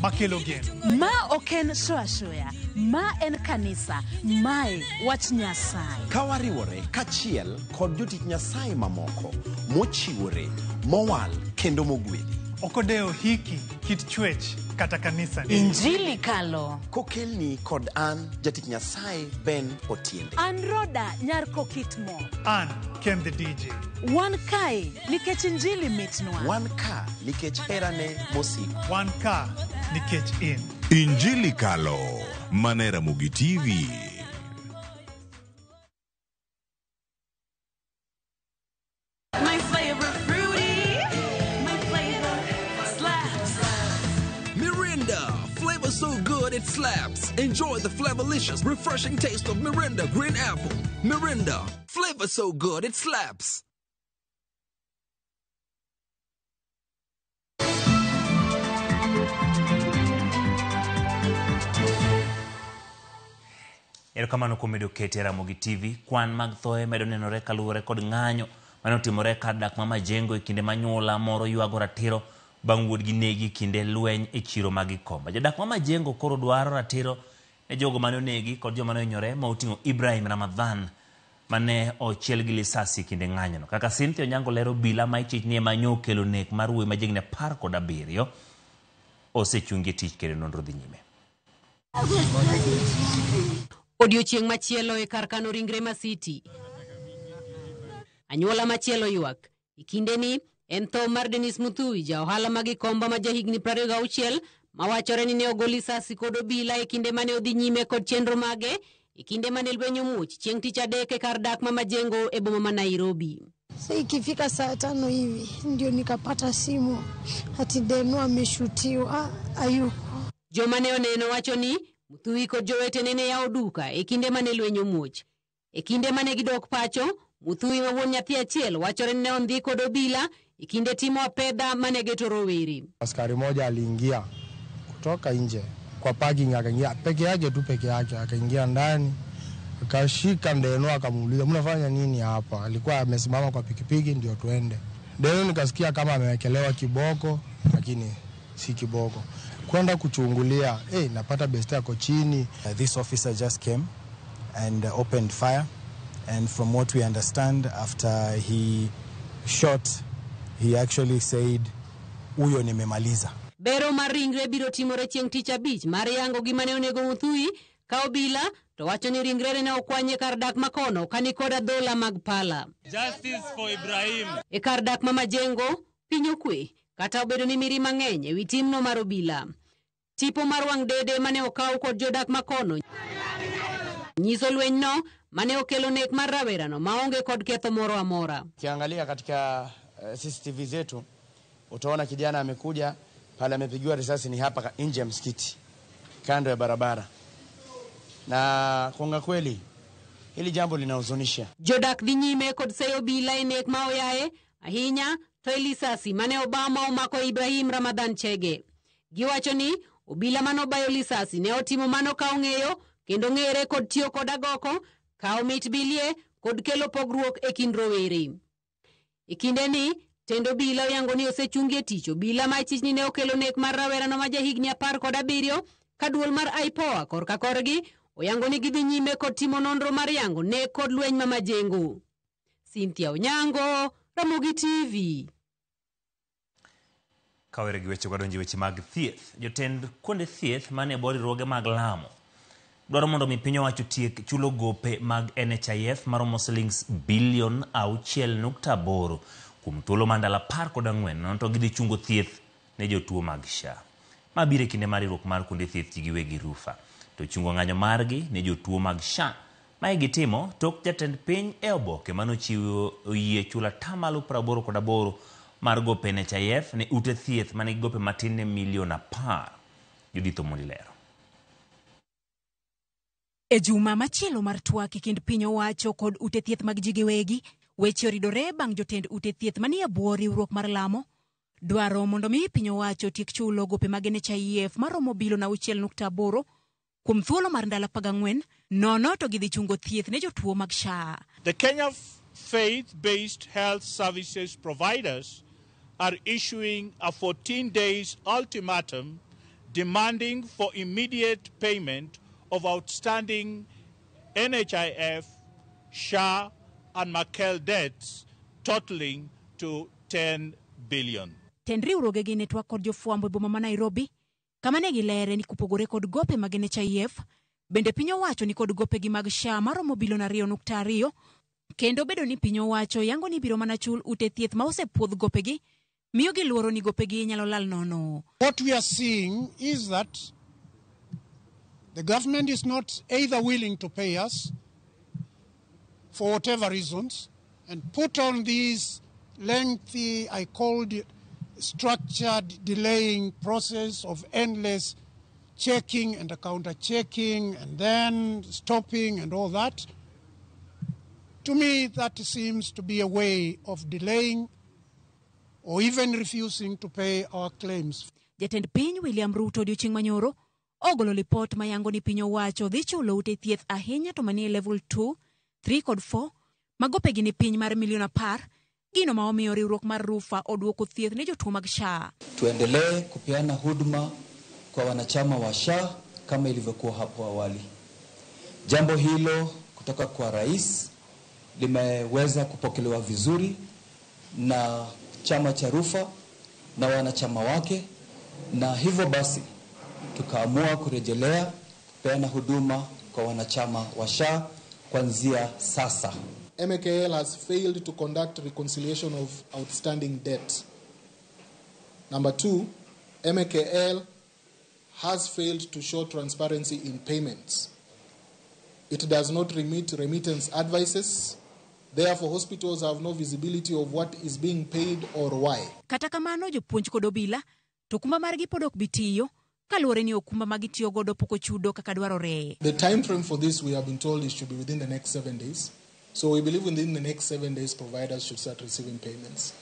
Speaker 6: makelo geno.
Speaker 3: Ma ok en show ashoya, ma en kanisa, mae wach Nyasaye.
Speaker 2: Ka wariwore kachiel kod jotich Nyasaye mamoko mochiwore, mowal kendo mogwedhi.
Speaker 6: Ok odewo hiki, kit chwech kata kanisa ni.
Speaker 3: Injili kalo.
Speaker 2: Kokelni kod an jatich Nyasaye Ben Otiende.
Speaker 3: An Roda nyar Kokitmo.
Speaker 6: An Ken the DJ.
Speaker 3: Wan kae nikech injili mitnwa.
Speaker 2: Wan ka nikech herane mosiko.
Speaker 6: Wan ka nikech in.
Speaker 24: Injili Kalo, mane Ramogi TV.
Speaker 25: My flavor fruity, my flavor slaps.
Speaker 26: Mirinda, flavor so good it slaps. Enjoy the flavorlicious, refreshing taste of Mirinda Green Apple. Mirinda, flavor so good it slaps.
Speaker 1: Erokamano kuom medo kete e Ramogi TV. Kwan mag thoe medo nenore kaluwore kod ng'anyo mane otimore kar dak ma Majengo e kinde ma nyuola moro ywago ratiro bang' wuodgi negi e kinde lweny e chiro ma Gikomba. Jodak ma Majengo koro dwaro ratiro ne jogo mane onegi kod joma ne ohinyore ma oting'o Ibrahim Ramadhan mane ochiel gi lisasi e kinde ng'anyono. Kaka Cynthia Onyango lero obila ma ichich ni ema nyo okelo nek mar wuoyi ma jahigni 17 osechungi e tich kendo nonro dhi nyime.
Speaker 27: Odiochieng' machielo e kar kano ringre Masiti. Anyuola machielo ywak. E kindeni en tho mar Dennis Muthui, ja ohala ma Gikomba ma jahigni 26, mawachore ni ne ogo lisasi kod obila e kinde mane odhi nyime kod chenro mage e kinde mane lweny omuoch chieng' tich adek e kar dak ma Majengo e boma ma Nairobi.
Speaker 28: Sasa ikifika saa 5 hivi ndio nikapata simu ati Deno ameshutiwa hayuko.
Speaker 27: Joma ne oneno wacho ni Muthui kod jowetene ne yawo duka e kinde mane lweny omuoch. E kinde mane gidok pacho, Muthui ma wuon nyathi achiel wachore ni ne ondhi kod obila e kinde timo apedha mane geto rowere.
Speaker 29: Askari moja aliingia kutoka nje kwa parking, akaingia peke yake tu, peke yake akaingia ndani akashika Ndeno akamuuliza mnafanya nini hapa? Alikuwa amesimama kwa pikipiki ndio tuende. Ndeno nikasikia kama amewekelewa kiboko, lakini si kiboko. Kwenda kuchungulia, napata best yako chini.
Speaker 30: This officer just came and opened fire, and from what we understand, after he shot, he actually said, Huyo nimemaliza.
Speaker 27: Bero mar ringre biro timore chieng' tich abich mar yango gima ne onego Muthui ka obila to wacho ni ringrene ne okwany e kar dak makono ka ni kod adhola mag pala.
Speaker 31: Justice for Ibrahim.
Speaker 27: E kar dak ma Majengo, piny okwe, kata obedo ni mirima ng'eny ewi timno mar obila. Tipo mar wang' dede mane okaw kod jodak makono nyiso lwenyno mane okelo nek mar rawerano maonge kod ketho moro amora.
Speaker 4: Ukiangalia katika CCTV zetu utaona kijana amekuja pale, amepigiwa risasi ni hapa nje ya msikiti kando ya barabara. Na kuonga kweli hili jambo linahuzunisha.
Speaker 27: Jodak dhi nyime kod seyo obila e nek ma oyaye ahinya to e lisasi mane Obama omako Ibrahim Ramadhan Chege. Giwacho ni obila mane obayo lisasi ne otimo mano ka ong'eyo kendo ng'ere kod tiyo kod agoko, kawo mit bilie kod kelo pogruok e kind rowere. E kindeni tend obila oyango ni osechungi e tich obila ma ichich ni ne okelo nek mar rawerano ma jahigni 17 ka duol mar IPOA korka korgi oyango ni gidhi nyime kod timo nonro mar yango nek kod lweny ma Majengo. Cynthia Onyango, Ramogi TV.
Speaker 1: Kawere gi weche wadonjo weche mag thieth. Jotend kuonde thieth mane bwo riwruoge mag lamo dwaro mondo mi piny owacho tiek chulo gope mag NHIF maromo silings bilion 6.8 kuom thuolo mar ndalo 14 nono to gidhi chungo thieth ne jotuo mag SHA. Ma biro e kinde mar riwruok mar kuonde thieth ji giwegi rufa to chungo ng'anyo margi ne jotuo mag SHA. Mae gitimo tok jatend piny e oboke manochiwo oyie chulo 88% mar gope NHIF ne ute thieth manigi gope matin ne milion 10. Judith Omondi lero.
Speaker 32: E juma machielo mar twak e kind piny owacho kod ute thieth mag ji giwegi, weche oridore bang' jotend ute thieth manie bwo riwruok mar lamo dwaro mondo mi piny owacho otiek chulo gope mag NHIF maromo bilion 6.8 kuom thuolo mar ndalo 14 nono to gidhi chungo thieth ne jotuo mag SHA.
Speaker 5: The Kenya faith-based health services providers are issuing a 14 days ultimatum demanding for immediate payment of outstanding NHIF, SHA and Makel debts totaling to 10 billion.
Speaker 32: Tend riwruogegi ne twak kod jofwambo e boma ma Nairobi kama ne gilere ni kopogore kod gope mag NHIF, bende piny owacho ni kod gopegi mag SHA maromo bilion 2.2 kendo bedo ni piny owacho yango ni biro mana chul ute thieth ma osepuodh gopegi miyo giluoro ni gopegi nyalo lal nono.
Speaker 7: What we are seeing is that the government is not either willing to pay us for whatever reasons and put on this lengthy, I called it structured delaying process of endless checking and counter-checking and then stopping and all that. To me, that seems to be a way of delaying or even refusing to pay our claims.
Speaker 32: Jatend piny William Ruto odiochieng' manyoro ogolo lipot mayango ni piny owacho dhi chulo ute thieth ahinya to manie level 2, 3 kod 4 ma gopegi ni piny mar milion 10, gino ma omiyo riwruok mar Rufa oduoko thieth ne jotuo mag SHA.
Speaker 8: Tuendelee kupeana huduma kwa wanachama wa SHA kama ilivyokuwa hapo awali. Jambo hilo kutoka kwa rais limeweza kupokelewa vizuri na chama cha Rufa na wanachama wake, na hivyo basi tukaamua kurejelea kupeana huduma kwa wanachama wa SHA kuanzia sasa.
Speaker 9: MKL has failed to conduct reconciliation of outstanding debt. Number 2, MKL has failed to show transparency in payments. It does not remit remittance advices. Therefore, hospitals have no visibility of what is being paid or why.
Speaker 32: Kata kamano, jopuonj kod obila to okumba margi pod ok bi tiyo kaluwore ni okumba ma gitiyo godo pok ochudo kaka dwarore.
Speaker 9: The time frame for this, we have been told, it should be within the next 7 days. So we believe within the next 7 days, providers should start receiving payments.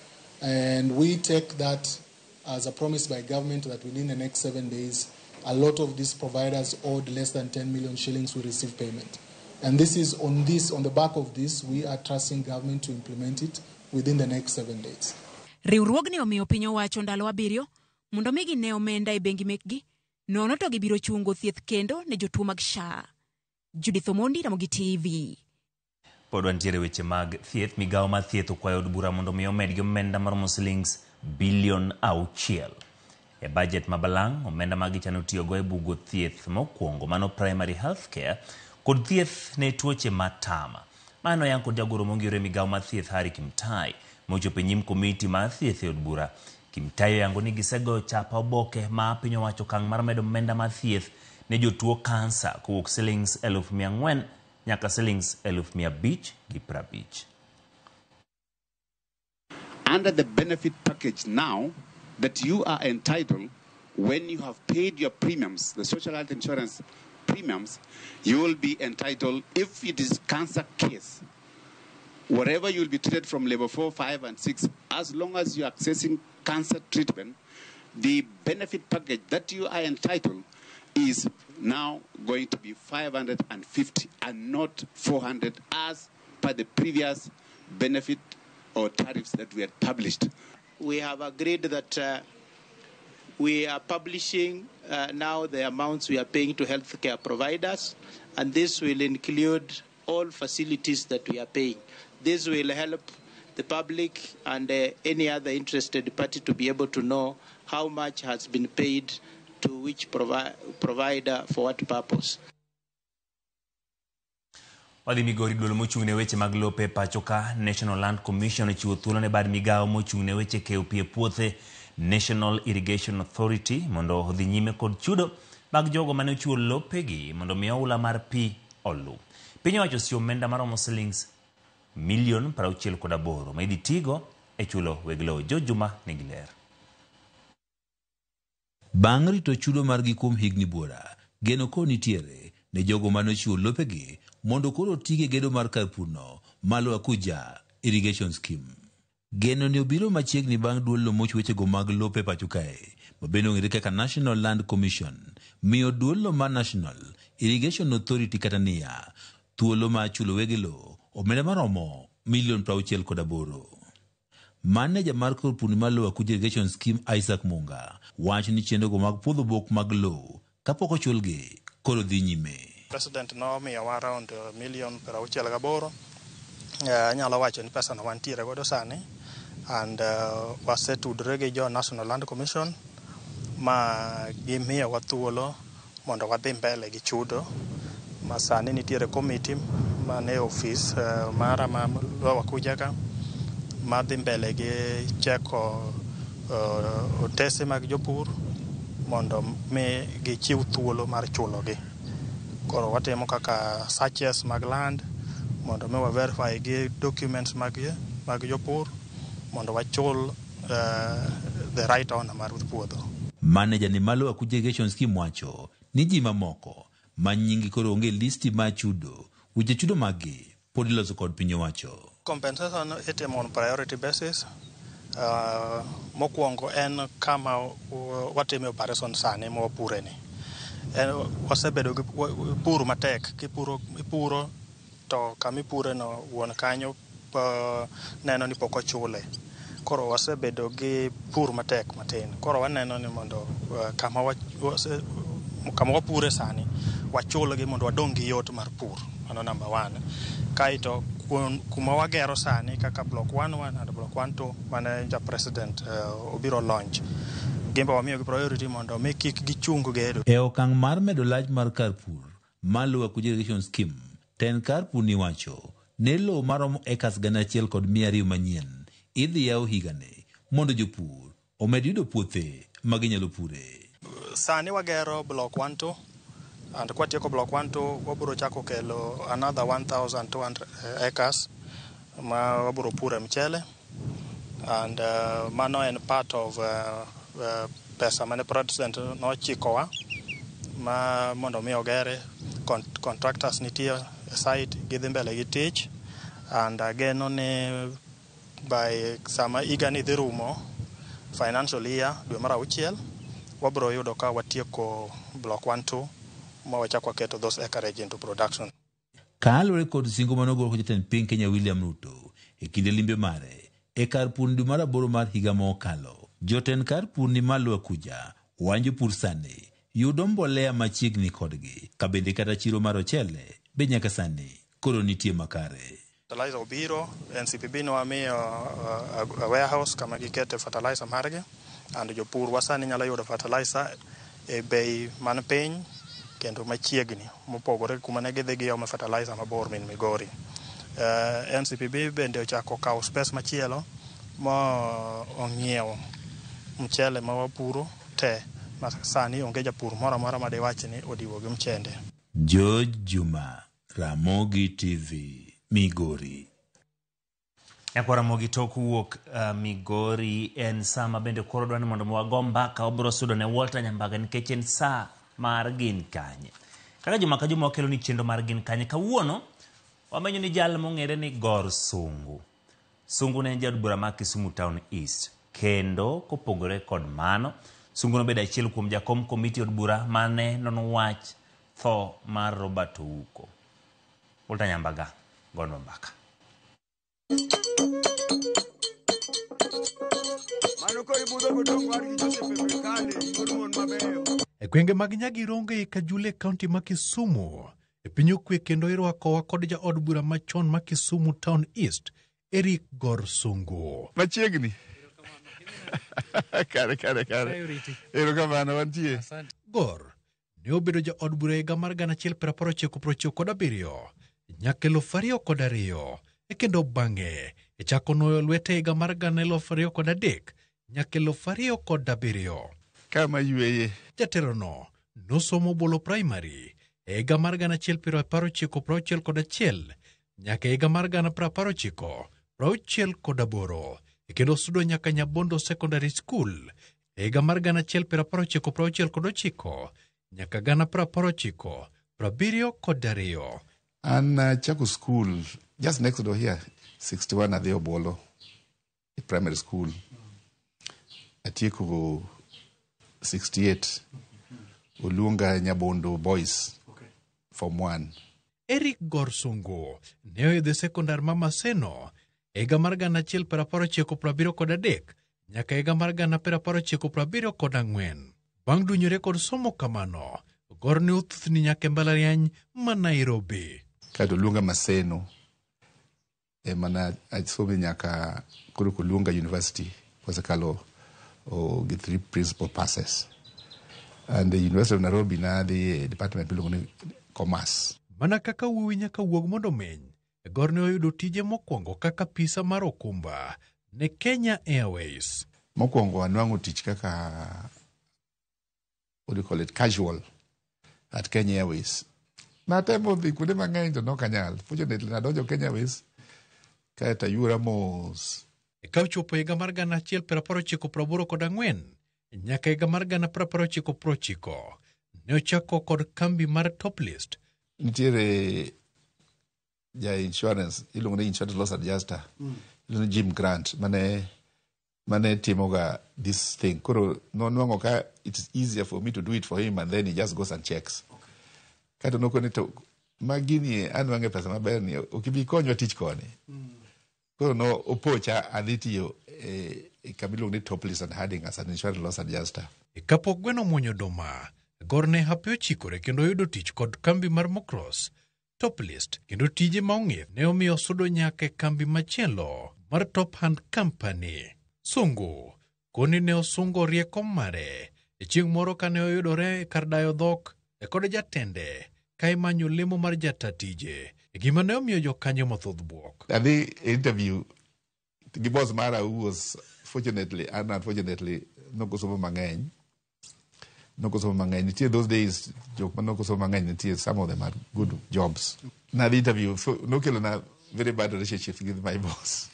Speaker 9: And we take that as a promise by government that within the next 7 days, a lot of these providers owed less than 10 million shillings will receive payment. And this is on the back of this, we are trusting government to implement it within the next 7 days.
Speaker 32: Riwruogni omiyo piny owacho ndalo 7 mondo mi gine omenda e bengi mekgi, nono to gibiro chungo thieth kendo ne jotuo mag SHA. Judith Omondi, Ramogi TV.
Speaker 1: Pod wantiere weche mag thieth. Migawo mar thieth okwayo od bura mondo mi omed gi omenda maromo silings bilion 6. E budget ma balang', omenda ma gichano tiyogo e bugo thieth mokwongo mano primary health care kod thieth ne tuoche matama. Mano yang kod jagoro mongire migawo mar thieth Harry Kimtai mochopo e nyim komiti mar thieth e od bura. Kimtai oyango ni gisegoyo chapa oboke ma piny owacho okang' mar medo omenda mar thieth ne jotuo kansa kowuok silings 400,000 nyaka silings 550,000.
Speaker 10: Under the benefit package now that you are entitled, when you have paid your premiums, the social health insurance premiums, you will be entitled, if it is cancer case, wherever you will be treated from level 4, 5, and 6, as long as you are accessing cancer treatment, the benefit package that you are entitled is now going to be 550 and not 400 as per the previous benefit or tariffs that we had published.
Speaker 11: We have agreed that we are publishing now the amounts we are paying to healthcare providers, and this will include all facilities that we are paying. This will help the public and any other interested party to be able to know how much has been paid to which provider for what purpose.
Speaker 1: Wadhi Migori, duol mochung' ne weche mag lope pacho ka National Land Commission ochiwo thuolo ne bad migawo mochung' ne weche keyo pi e puothe National Irrigation Authority mondo odhi nyime kod chudo mag jogo mane ochiwo lopegi mondo mi oula mar pi oluw. Piny owacho osiyo omenda maromo silings milion 68 ma idhi tigo e chulo weg lowo. Jo Juma nigi ler.
Speaker 12: Bang' rito chudo margi kuom higni buora, geno koro nitiere ne jogo mane ochiwo lopegi mondo koro otige gedo mar kar purno malo Akuja Irrigation Scheme. Geno ni obiro machiegni bang' duol lomoch wechego mag lope pacho kae, ma bende ong'ere kaka National Land Commission, miyo duol mar National Irrigation Authority kata NIA thuolo mar chulo weg lowo omenda maromo milion 68. Maneja mar kampuni mar Lower Kuja Irrigation Scheme Isaac Munga wacho ni chenrogo mag puodho bok mag lowo kapok ochulgi koro dhi nyime.
Speaker 3: President nomiyowa around milion 68. Anyalo wacho ni pesa no wantiere godo sani and wasetudore gi jo National Land Commission ma gimiyowa thuolo mondo wadhi mbele gi chudo ma sani nitiere committee mane ofis mara ma Lower Kuja ka madhi mbele gi cheko otese mag jopur mondo mi gichiw thuolo mar chulogi. Koro watimo kaka searches mag land mondo mi wa verify gi documents mag jopur mondo wachul the right owner mar puodho.
Speaker 12: Maneja ni malo Akuja Irrigation Scheme wacho ni ji mamoko ma nyingi koro onge listi mar chudo, weche chudo maggi pod iloso kod piny owacho.
Speaker 3: Compensation itimo on priority basis. Mokwongo en kama watime operation sani ma wapure ni. Wasebedo gi pur matek, ipuro to kama ipure no wuon kanyo neno ni pok ochule. Koro wasebedo gi pur matek matin. Koro waneno ni mondo kama wapure sani wachulgi mondo wadong' gi yot mar pur. Mano number 1. Kaeto kuma wagero sani kaka block 1-1 and block 1-2 mane ja president obiro launch. Gimbe wamiyo gi priority mondo mi kik gichung gedo.
Speaker 12: E okang' mar medo lach mar kar pur mar Lower Kuja Irrigation Scheme, ten kar pur ni wacho ne lowo maromo acres 1,200 manyien idhi yaw higani mondo jopur omed yudo puothe ma ginyalo pure.
Speaker 3: Sani wagero block 1-2 and kwatieko block 1-2 wabiro chako kelo another 1,200 acres ma wabiro pure mchele and mano en part of pesa mane president nochikowa ma mondo mi ogere. Contractors nitie site gidhi mbele gi tich and ageno ni by sama higa ni dhi rumo financial year dwe mar 6 wabiro yudo ka watieko block 1-2 ma wachako waketo those acreage into production.
Speaker 12: Kaluwore kod singo manogol kod jatend piny Kenya William Ruto e kinde limbe mare e kar pur dwe mar 8 mar higa mokalo, jotend kar pur ni malo Akuja wanjo pur sani yudo mbolea machiegni kodgi, ka bende kata chiro mar ochele be nyaka sani koro nitie makare.
Speaker 3: Fertilizer obiro, NCPB nowamiyo a warehouse kama gikete fertilizer margi and jopur wa sani nyalo yudo fertilizer e bei man piny kendo machiegni mopogore kuma ne gidhi giome fertilizer mabor min Migori. NCPB bende ochako kawo space machielo ma ong'iewo mchele ma wapuro te ma sani onge japur moro amora madiwach ni odiwo gi mchende.
Speaker 12: George Juma, Ramogi TV, Migori.
Speaker 1: Nyakwa Ramogi tok wuok Migori en saa ma bende koro dwani mondo wago mbaka wabiro sudo ne Walter Nyambaga nikech en saa mar gin kanye. Kaka juma ka juma wakelo ni chenro mar gin kanye, kawuono wamenyo ni jal mong'ere ni Gor Sungu. Sungu ne en jaod bura mar Kisumu Town East, kendo kopogore kod mano, Sungu nobedo achiel kuom jakom komiti od bura mane nono wach tho mar Robert Ouko. Walter Nyambaga gonwa mbaka.
Speaker 13: E gwenge mag Nyagirongo e Kajule kaunti ma Kisumu, e piny okwe kendo irwakowa kod jaod bura machon ma Kisumu Town East, Eric Gor Sungu.
Speaker 14: Machiegni. Kare. Erokamano wantie.
Speaker 13: Gor ne obedo jaod bura higa mar 1997 nyaka 2002 e kendo bang'e e chako nuoyo lwete higa mar 2003 nyaka 2007.
Speaker 14: Kama yweye.
Speaker 13: Jaterono nosomo Bolo Primary e higa mar 1961 nyaka higa mar 1968 e kendo sudo nyaka Nyabondo Secondary School e higa mar 1969 nyaka 1972.
Speaker 14: An nachako school just next door here, 61 adhi Obolo. e primary school. Atieko 68. Oluonga Nyabondo Boys. Form 1.
Speaker 13: Eric Gorsungu ne oidho e sekondar ma Maseno e higa mar 1973 nyaka higa mar 1974. Bang' dunyore kod somo kamano, Gor ne othuthni nyaka e mbalariany ma Nairobi.
Speaker 14: Kaeto oluonga Maseno ema ne asome nyaka koro koluonga university wasekalo gi 3 principal passes. And the University of Nairobi nadhi e department miluongo ni Commerce.
Speaker 13: Mana kaka wuowi nyaka wuog mondo omeny, Gor ne oyudo tije mokwongo kaka pisa mar okumba ne Kenya Airways.
Speaker 14: Mokwongo anwang'o tich kaka, what do you call it, casual at Kenya Airways. Natemo dhi kuonde mang'eny to nok anyal. Fortunately nadonjo Kenya Airways kaeto ayuora mos.
Speaker 13: Ka ochopo higa mar 1984 nyaka higa mar 1990, ne ochako kod kambi mar Top List.
Speaker 14: Nitiere ja insurance, iluongo ni insurance loss adjuster, iluongo ni Jim Grant, mane timoga this thing. Koro nonwang'o ka it is easier for me to do it for him and then he just goes and checks. Kaeto nokone to ma gini anwang'e pesa maber ni ok ibi konywa tich koni. Koro no opocha adhi tiyo e kama iluongo ni Top List and Harding as an insurance loss adjuster.
Speaker 13: Kapok gweno omuonyo oduma, Gor ne hape ochikore kendo oyudo tich kod kambi mar Mokros, Top List, kendo tije ma ong'ith ne omiyo osudo nyaka e kambi machielo mar Top Hand Company. Sungu koni ne osungo rieko mare e chieng' moro kane oyudore kar dayo dhok e kod jatende ka imanyo lemo mar jata tije, gima ne omiyo jokanyo mathoth bwok.
Speaker 14: Adhi e interview gi boss mara who was fortunately and unfortunately nokosomo mang'eny. Nokosomo mang'eny. Nitie those days jok ma nokosomo mang'eny nitie some of them had good jobs. Nadhi interview so nokelo na very bad relationship with my boss.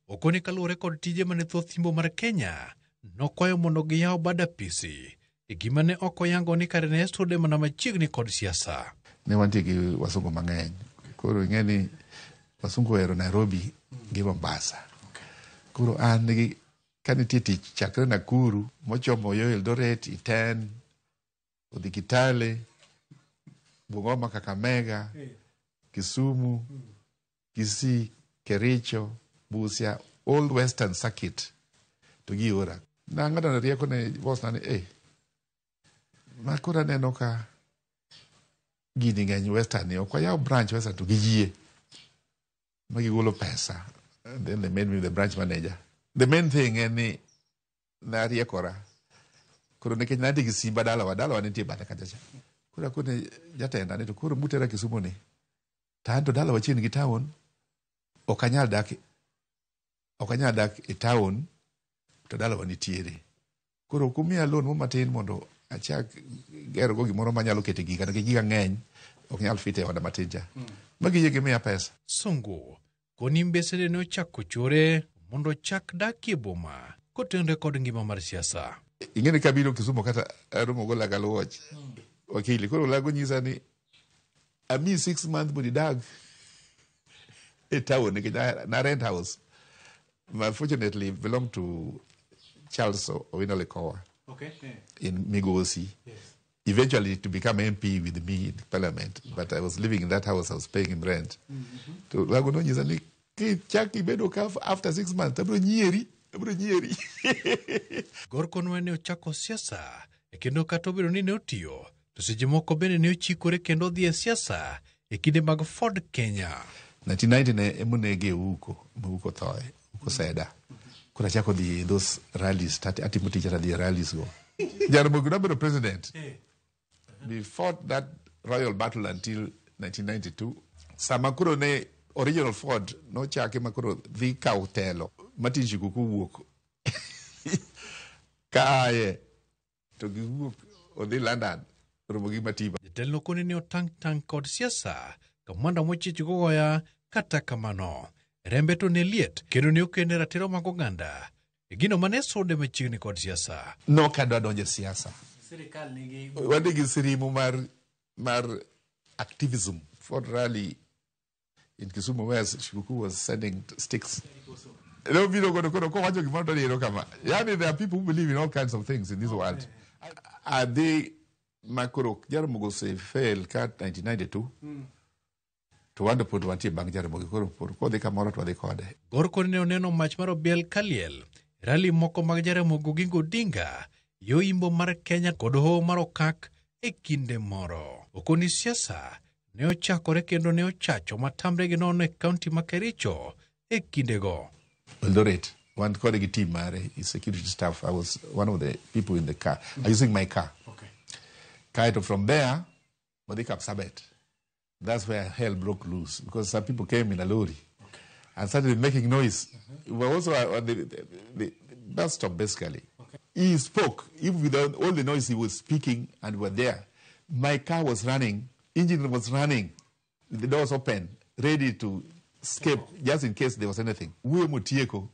Speaker 13: Okoni kaluwore kod tije mane thoth yimbo mar Kenya nokwayo mondo giyaw bad apisi, e gima ne ok oyango ni kare ne sude mana machiegni kod siasa.
Speaker 14: Ne wantie gi wasungu mang'eny. Koro ing'e ni wasungu ohero Nairobi gi Mombasa. Koro an gi ka nitie tich chakre Nakuru mochomo yo Eldoret, Iten, odhi Kitale, Bungoma, Kakamega, Kisumu, Kisii, Kericho, Busia, all Western Circuit to giora. Nang'ado rieko ne boss na ni ma koro aneno ka gini ng'eny Western ni ok wayaw branch Western to giyie ma gigolo pesa. And then they made me the branch manager. The main thing en ni nariekora. Koro nikech nantie gi simba dalawa, dalawa nitie bathe kacha cha. Koro akone jatenda ni to koro mutera Kisumu ni. To an to dalawa chiegni gi town, ok anyal dak e town to dalawa nitiere. Koro ok umiya loan mo matin mondo achak gero go gimoro manyalo kete gika nikech giga ng'eny ok nyal fit e oda matin cha. Ma giyie gimiya pesa.
Speaker 13: Sungu koni mbesene ne ochako chore mondo ochak dakie boma kotenore kod ngima mar siasa.
Speaker 14: Ing'e ni kabiro Kisumu kata aromo go Laga Luoch. Wakili koro Lago nyisa ni ami 6 months mondo idag e town nikech na rent house. Unfortunately belong to Charles Owino Lekowa. In Migosi.
Speaker 13: Yes.
Speaker 14: Eventually to become MP with me in parliament. But I was living in that house, I was paying him rent. To Lago no nyisa ni kichak ibedo ka after 6 months abiro nyieri, abiro nyieri.
Speaker 13: Gor Konwe ne ochako siasa e kendo kata obedo ni ne otiyo to seche moko bende ne ochikore kendo odhi e siasa e kinde mag Ford Kenya.
Speaker 14: 1990 ne emonege Ouko, Ouko thoe, Ouko Seda. Koro achako dhi those rallies, atimo tich atadhi e rallies go. Jaramogi nobedo president. We fought that royal battle until 1992. Sama koro ne original Ford nochake ma koro dhi kawo telo. Martin Shikuku wuok kaaye to giwuok odhi London romo gi Matiba.
Speaker 13: Jatelo koni ne otang' tang' kod siasa kamwanda mochich gogoya kata kamano. Rembe to ne liet kendo ne okene ratiro mag oganda. E gino mane sude machiegni kod siasa.
Speaker 14: Nok adwa donjo e siasa.
Speaker 1: Sirikal nigi
Speaker 14: Wadhi gi sirimu mar activism. Ford rally in Kisumu where Shikuku was sending sticks. Nobiro godo koro kowacho gimoro to niro kama. Yani there are people who believe in all kinds of things in this world. Adhi ma koro Jaramogi ose fail ka 1992 to wan to pod wantie bang' Jaramogi koro pod kodhi kamoro to wadhi kode.
Speaker 13: Gor koni ne oneno mach mar obiel kaliel e rali moko mag Jaramogi Oginga Odinga yo imbo mar Kenya kod hoho mar Okak e kinde moro. Okoni siasa ne ochakore kendo ne ochacho matamre gi nono e kaunti ma Kericho e kindego.
Speaker 14: Eldoret, wan kode gi team mare, his security staff. I was one of the people in the car, using my car. Kaeto from there, wadhi Kapsabet. That's where hell broke loose because some people came in a lorry and started making noise. We were also on the bus stop, basically. He spoke, even with all the noise he was speaking, and we were there. My car was running, engine was running, the doors open, ready to escape, just in case there was anything. Wuoyo motieko,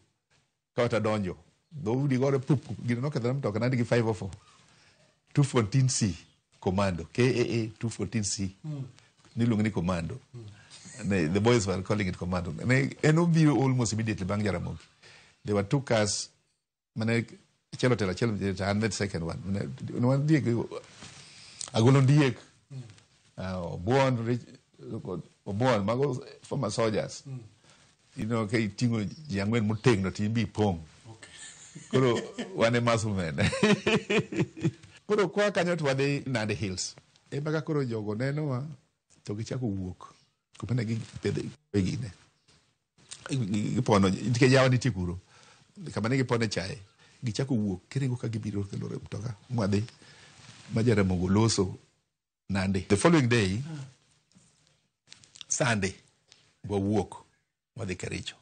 Speaker 14: kawata donjo. Dhoudi gore pup, gino nokethore mtoka, nandigi 504. 214C Commando, KAA 214C. Niluongo ni Commando. The boys were calling it Commando. Ne en obiro almost immediately bang' Jaramogi. There were two cars, mane achiel otelo achiel to an the second one. Ne wandiek, Agolo Ndiek, Obuon, Obuon, mago former soldiers. You know, ka iting'o ji ang'wen motegno to in be ipong'. Koro wan e muscle men. Koro kwa kanyo to wadhi Nandi Hills. Ema ka koro jogo nenowa to gichako wuok. Kuma ne gipedhe gine. Gipono, nikech yawa nitie kuro. Kama ne gipone chae. Gichako wuok, kiringo ka gibiro kelore mtoka. Mwadhi ma Jaramogi oloso Nandi. The following day, Sunday, wawuok wadhi Kericho.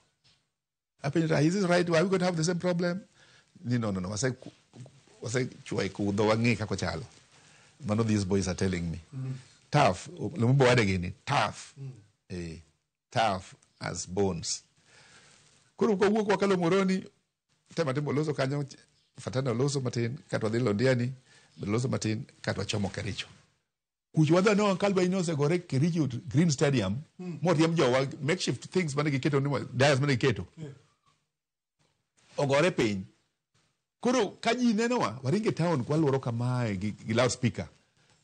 Speaker 14: Apenjo, is this right? Are we going to have the same problem? Ni no, no, no. Wase chwa kudho wang'e kako chalo. Mano these boys are telling me. Tough. Lumumba wade gini. Tough. Tough as bones. Koro kowuok wakalo Moroni, tema timo loso kanyo, Fatana loso matin, kato wadhi Londiani, loso matin, kato wachomo Kericho. Kucho wadhi no kalba inosegore Kericho Green Stadium, moriemb jowa makeshift things mane giketo ni dais mane giketo. Ogore piny. Koro ka ji nenowa, waringe town kwaluoro kamae gi loudspeaker.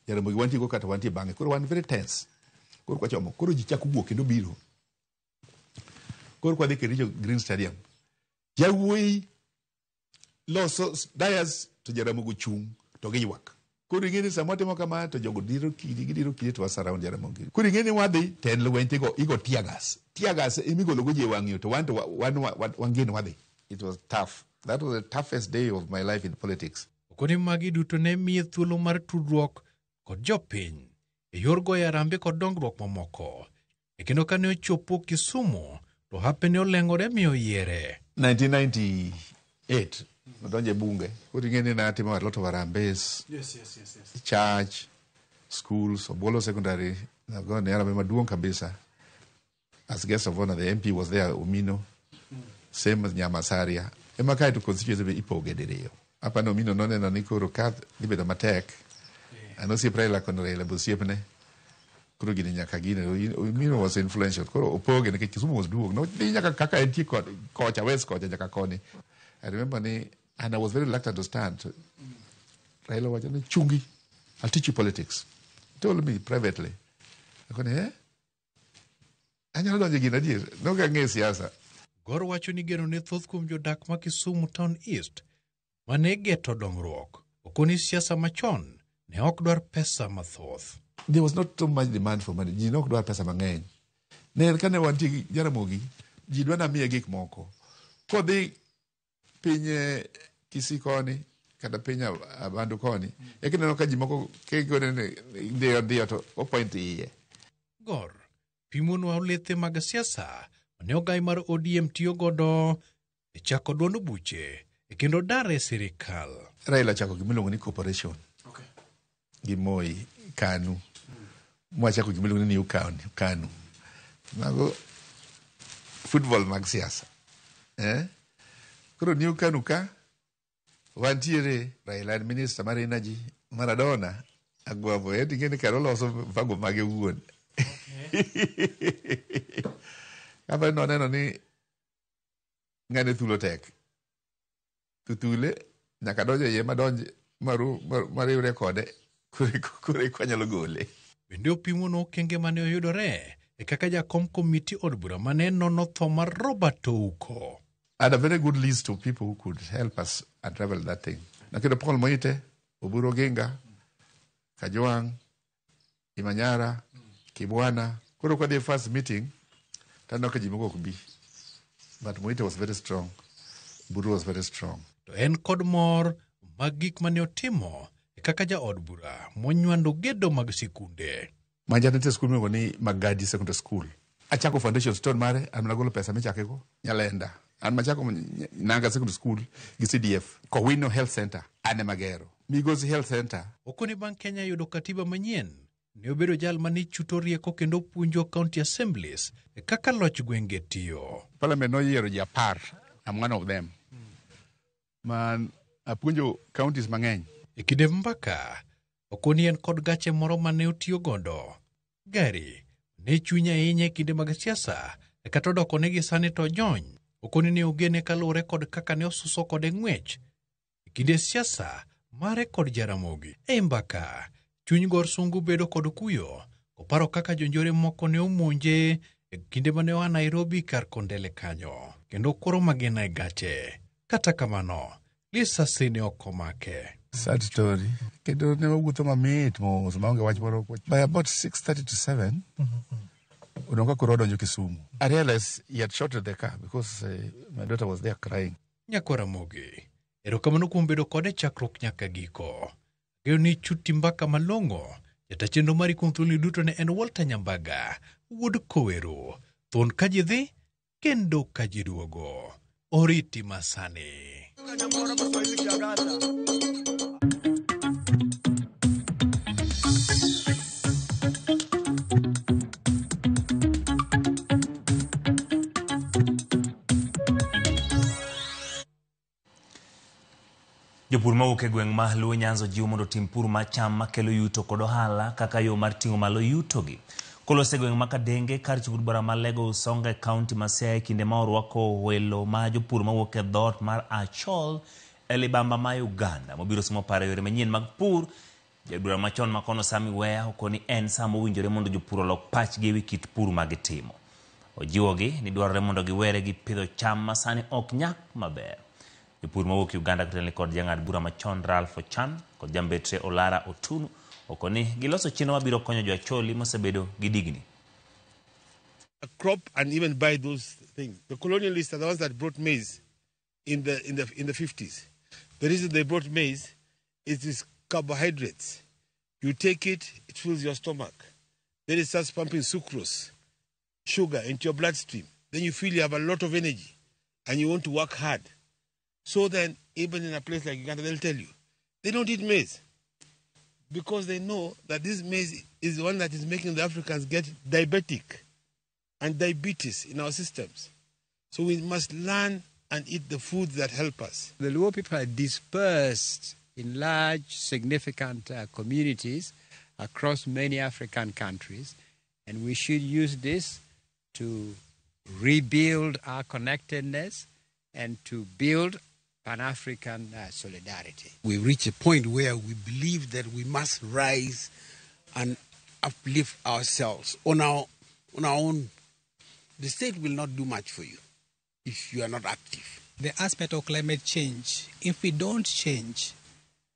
Speaker 14: Jaramogi wantie go kata wantie bang'e. Koro wan very tense. Koro kwachomo, koro ji chako wuok kendo biro. Koro kwadhi Kericho Green Stadium. Jawuoyi loso dais to Jaramogi chung' to giywak. Koro ing'e ni sama watimo kama to jogo diro kidi, gidiro kidi to wa surround Jaramogi. Koro ing'e ni wadhi to en lweny to igo tear gas. Tear gas emigolo go ji e wang' yo to wan to wan wadhi. It was tough. That was the toughest day of my life in politics.
Speaker 13: Okoni magi duto ne miye thuolo mar tudruok kod jopiny e yor goyo harambee kod dongruok mamoko. E kendo kane ochopo Kisumu to hape ne oleng'ore mi oyiere.
Speaker 14: 1998 nodonjo e bunge. Koro ing'e ni natimo a lot of harambees.
Speaker 9: Yes.
Speaker 14: Church, schools, Obolo Secondary, nagone harambee maduong' kabisa. As guest of honor, the MP was there, Omino. Same as Nyamasaria. Ema kae to constituency be ipoge diriyo. Apa ni Omino noneno ni koro ka dhi bedo matek. An osiep Raila kod Raila be osiepne. Koro gini nyaka gine. Omino was influential. Koro opoge nikech Kisumu was duong'. Nodhi nyaka kaka entie kocha, west kocha nyaka koni. I remember ni, and I was very reluctant to stand. Raila wacho ni chungi, I'll teach you politics. He told me privately. Akoni, eh? Anyalo donjo gini adier. Nok ang'eyo siasa.
Speaker 13: Gor wacho ni geno ne thoth kuom jodak ma Kisumu Town East mane geto dongruok. Okoni siasa machon ne ok dwar pesa mathoth.
Speaker 14: There was not so much demand for money. Ji ne ok dwar pesa mang'eny. Ne kane wantie gi Jaramogi, ji dwa na miye gik moko. Kodhi piny Kisii koni, kata piny Abandu koni, eka ineno ka ji moko kegone ni dhiyo to opoint iye.
Speaker 13: Gor pimonwa olethe mag siasa mane ogai mar ODM tiyo godo e chako duond buche e kendo dar e sirikal.
Speaker 14: Raila ochako gima iluongo ni corporation. Gi Moi, KANU. Mwachako gima iluongo ni New KANU. Mago football mag siasa. Koro New KANU ka wantiere Raila en minister mar energy, Maradona Agwambo en ing'e ni kare oloso mpango mage owuon. Kapa noneno ni Ng'ane thulo tek. To thule nyaka donjo iye madonj maru mariwre kode koro eka wanyalo gole.
Speaker 13: Bende opimono okenge mane oyudore e kaka jakom komiti od bura mane nono tho mar Robert Ouko.
Speaker 14: I had a very good list of people who could help us unravel that thing. Naketo Paul Moite, Oburu Oginga, Kajwang', Imanyara, Kibwana. Koro kwadhi e first meeting, taneno ka ji moko ok bi. But Moite was very strong. Oburu was very strong.
Speaker 13: To en kod mor mag gik mane otimo e kaka jaod bura monywando gedo mag sikunde.
Speaker 14: Manja nitie skul miluongo ni Magadi Secondary School. Achako foundation stone mare, an mana golo pesa michakego. Nyalenda. An machako Nanga Secondary School gi CDF. Kowino Health Center, an ema gero. Migosi Health Center.
Speaker 13: Okoni bang' Kenya yudo katiba manyien, ne obedo jal mane chuto rieko kendo puonjo county assemblies kaka loch gwenge tiyo.
Speaker 14: Parliament noyiero ji 10, I'm one of them. Man apuonjo counties mang'eny.
Speaker 13: E kinde mbaka, Okoni en kod gache moro mane otiyo godo. Gari ne chunye ahinya e kinde mag siasa, kata odoko ni gi sani to ojony. Okoni ne ogene kaluwore kod kaka ne osuso kode ng'wech e kinde siasa mare kod Jaramogi. E mbaka, chuny Gor Sungu bedo kod kuyo koparo kaka jonjore moko ne omonje e kinde mane oa Nairobi kar Kondele kanyo, kendo kworo magina e gache. Kata kamano, lisasi ne ok omake.
Speaker 14: Sad story. Kendo ne wawuotho mamit mos maonge wach moro. By about 6:30 to 7, odong' ka koro odonjo Kisumu. I realized he had shot the car because my daughter was there crying.
Speaker 13: Nyakwa Ramogi, erokamano kuom bedo kode chakruok nyaka giko. Ageno ni chuti mbaka malong'o. Jata chenro mari kuom thuoloni duto ne en Walter Nyambaga, wuod Kowero. Thuon ka ji dhi, kendo ka ji duogo. Oriti masani.
Speaker 1: Jopur mawuok e gweng' ma Luo Nyanza ojiw mondo otim pur mar cham makelo yuto kod ohala kaka yo mar ting'o malo yutogi. Kolos e gweng' ma Kadenge kar chungo bura ma Lego Usonga e kaunti ma Siaya e kinde ma orwako welo ma jopur mawuok e dhoot mar Achol e libamba ma Uganda mobiro somo paro yore manyien mag pur. Jaod machon ma kono Sami Weya okoni en sa mowinjore mondo jopur olok pachgi ewi kit pur ma gitimo. Ojiwogi ni dwarore mondo giwere gi pidho cham ma sani ok nyak maber. Jopur mawuok Uganda kotelne kod jang'ad bura machon Ralph Ochan kod jambetre Olara Otunu okoni giloso chenro mabiro konyo jo Acholi mosebedo gi digni.
Speaker 2: A crop and even buy those things. The colonialists are the ones that brought maize in the 50s. The reason they brought maize is this carbohydrates. You take it, it fills your stomach. Then it starts pumping sucrose, sugar into your bloodstream. Then you feel you have a lot of energy and you want to work hard. So then, even in a place like Uganda, they'll tell you, they don't eat maize because they know that this maize is the one that is making the Africans get diabetic and diabetes in our systems. So we must learn and eat the foods that help us.
Speaker 6: The Luo people are dispersed in large, significant communities across many African countries, and we should use this to rebuild our connectedness and to build Pan-African solidarity.
Speaker 15: We've reached a point where we believe that we must rise and uplift ourselves on our own. The state will not do much for you if you are not active.
Speaker 16: The aspect of climate change, if we don't change,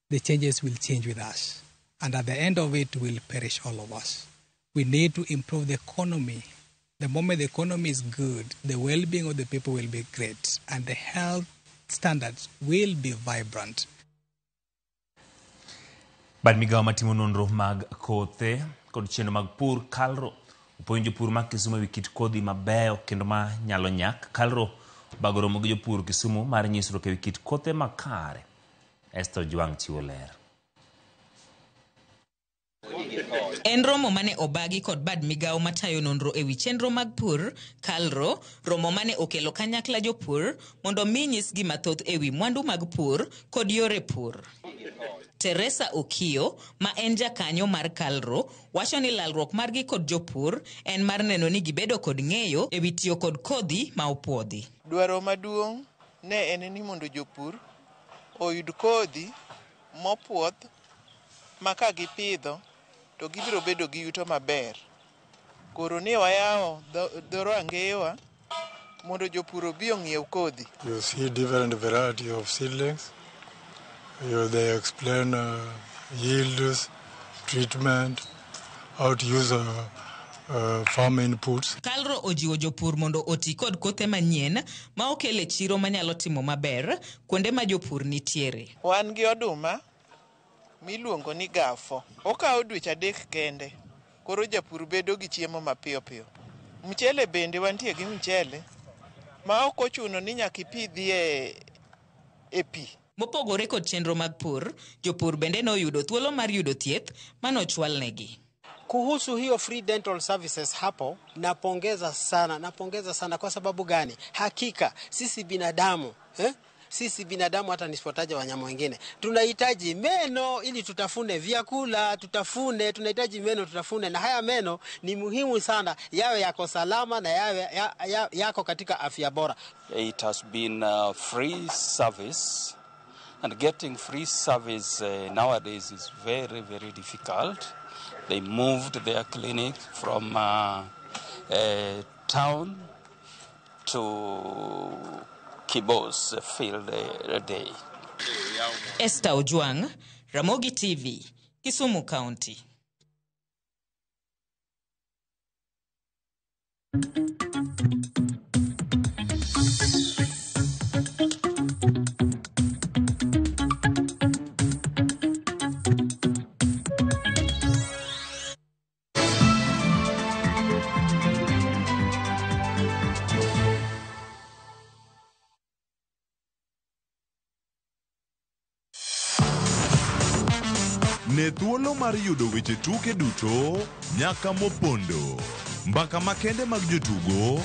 Speaker 16: the changes will change with us. And at the end of it, will perish all of us. We need to improve the economy. The moment the economy is good, the well-being of the people will be great, and the health standards will be vibrant.
Speaker 1: Bad migawo matimo nonro mag kothe kod chenro mag pur Kalro opuonjo jopur mag Kisumu ewi kit kodhi mabeyo kendo ma nyalo nyak. Kalro obago romo gi jopur Kisumu mar nyisruok ewi kit kothe makare. Esther Ojwang' chiwo ler.
Speaker 17: En romo mane obagi kod bad migawo matayo nonro ewi chenro mag pur, KALRO, romo mane okelo kanyakla jopur mondo mi nyisgi mathoth ewi mwandu mag pur kod yore pur. Teresa Okiyo, ma en jakanyo mar KALRO, wacho ni lalruok margi kod jopur en mar neno ni gibedo kod ng'eyo ewi tiyo kod kodhi ma opuodhi.
Speaker 18: Dwaro maduong' ne en ni mondo jopur oyud kodhi mopuodh ma ka gipidho to gibiro bedo gi yuto maber. Koro ne wayawo dho rangewa mondo jopur obi ong'iew kodhi.
Speaker 19: You see different variety of seedlings. They explain yields, treatment, how to use farm inputs.
Speaker 17: KALRO ojiwo jopur mondo oti kod kothe manyien ma okel e chiro manyalo timo maber kuonde ma jopur nitiere.
Speaker 18: Wan gi oduma miluongo ni gafo. Okawo dweche 3 kende, koro japur bedo gi chiemo mapiyo piyo. Mchele bende wantie gi mchele ma ok ochuno ni nyaka ipidhie e pi.
Speaker 17: Mopogore kod chenro mag pur, jopur bende noyudo thuolo mar yudo thieth manochwalnegi.
Speaker 20: Kuhusu hiyo free dental services hapo, napongeza sana. Kwa sababu gani? Hakika sisi binadamu, Sisi binadamu, hata nisipotaja wanyama wengine, tunahitaji meno ili tutafune vyakula, tunahitaji meno tutafune, na haya meno ni muhimu sana yawe yako salama na yawe yako katika afya bora.
Speaker 27: It has been a free service, and getting free service nowadays is very, very difficult. They moved their clinic from town to Kibos Field Day.
Speaker 17: Esther Ojwang, Ramogi TV, Kisumu County.
Speaker 21: Ne thuolo mar yudo weche tuke duto nyaka mopondo. Mbaka makende mag jotugo.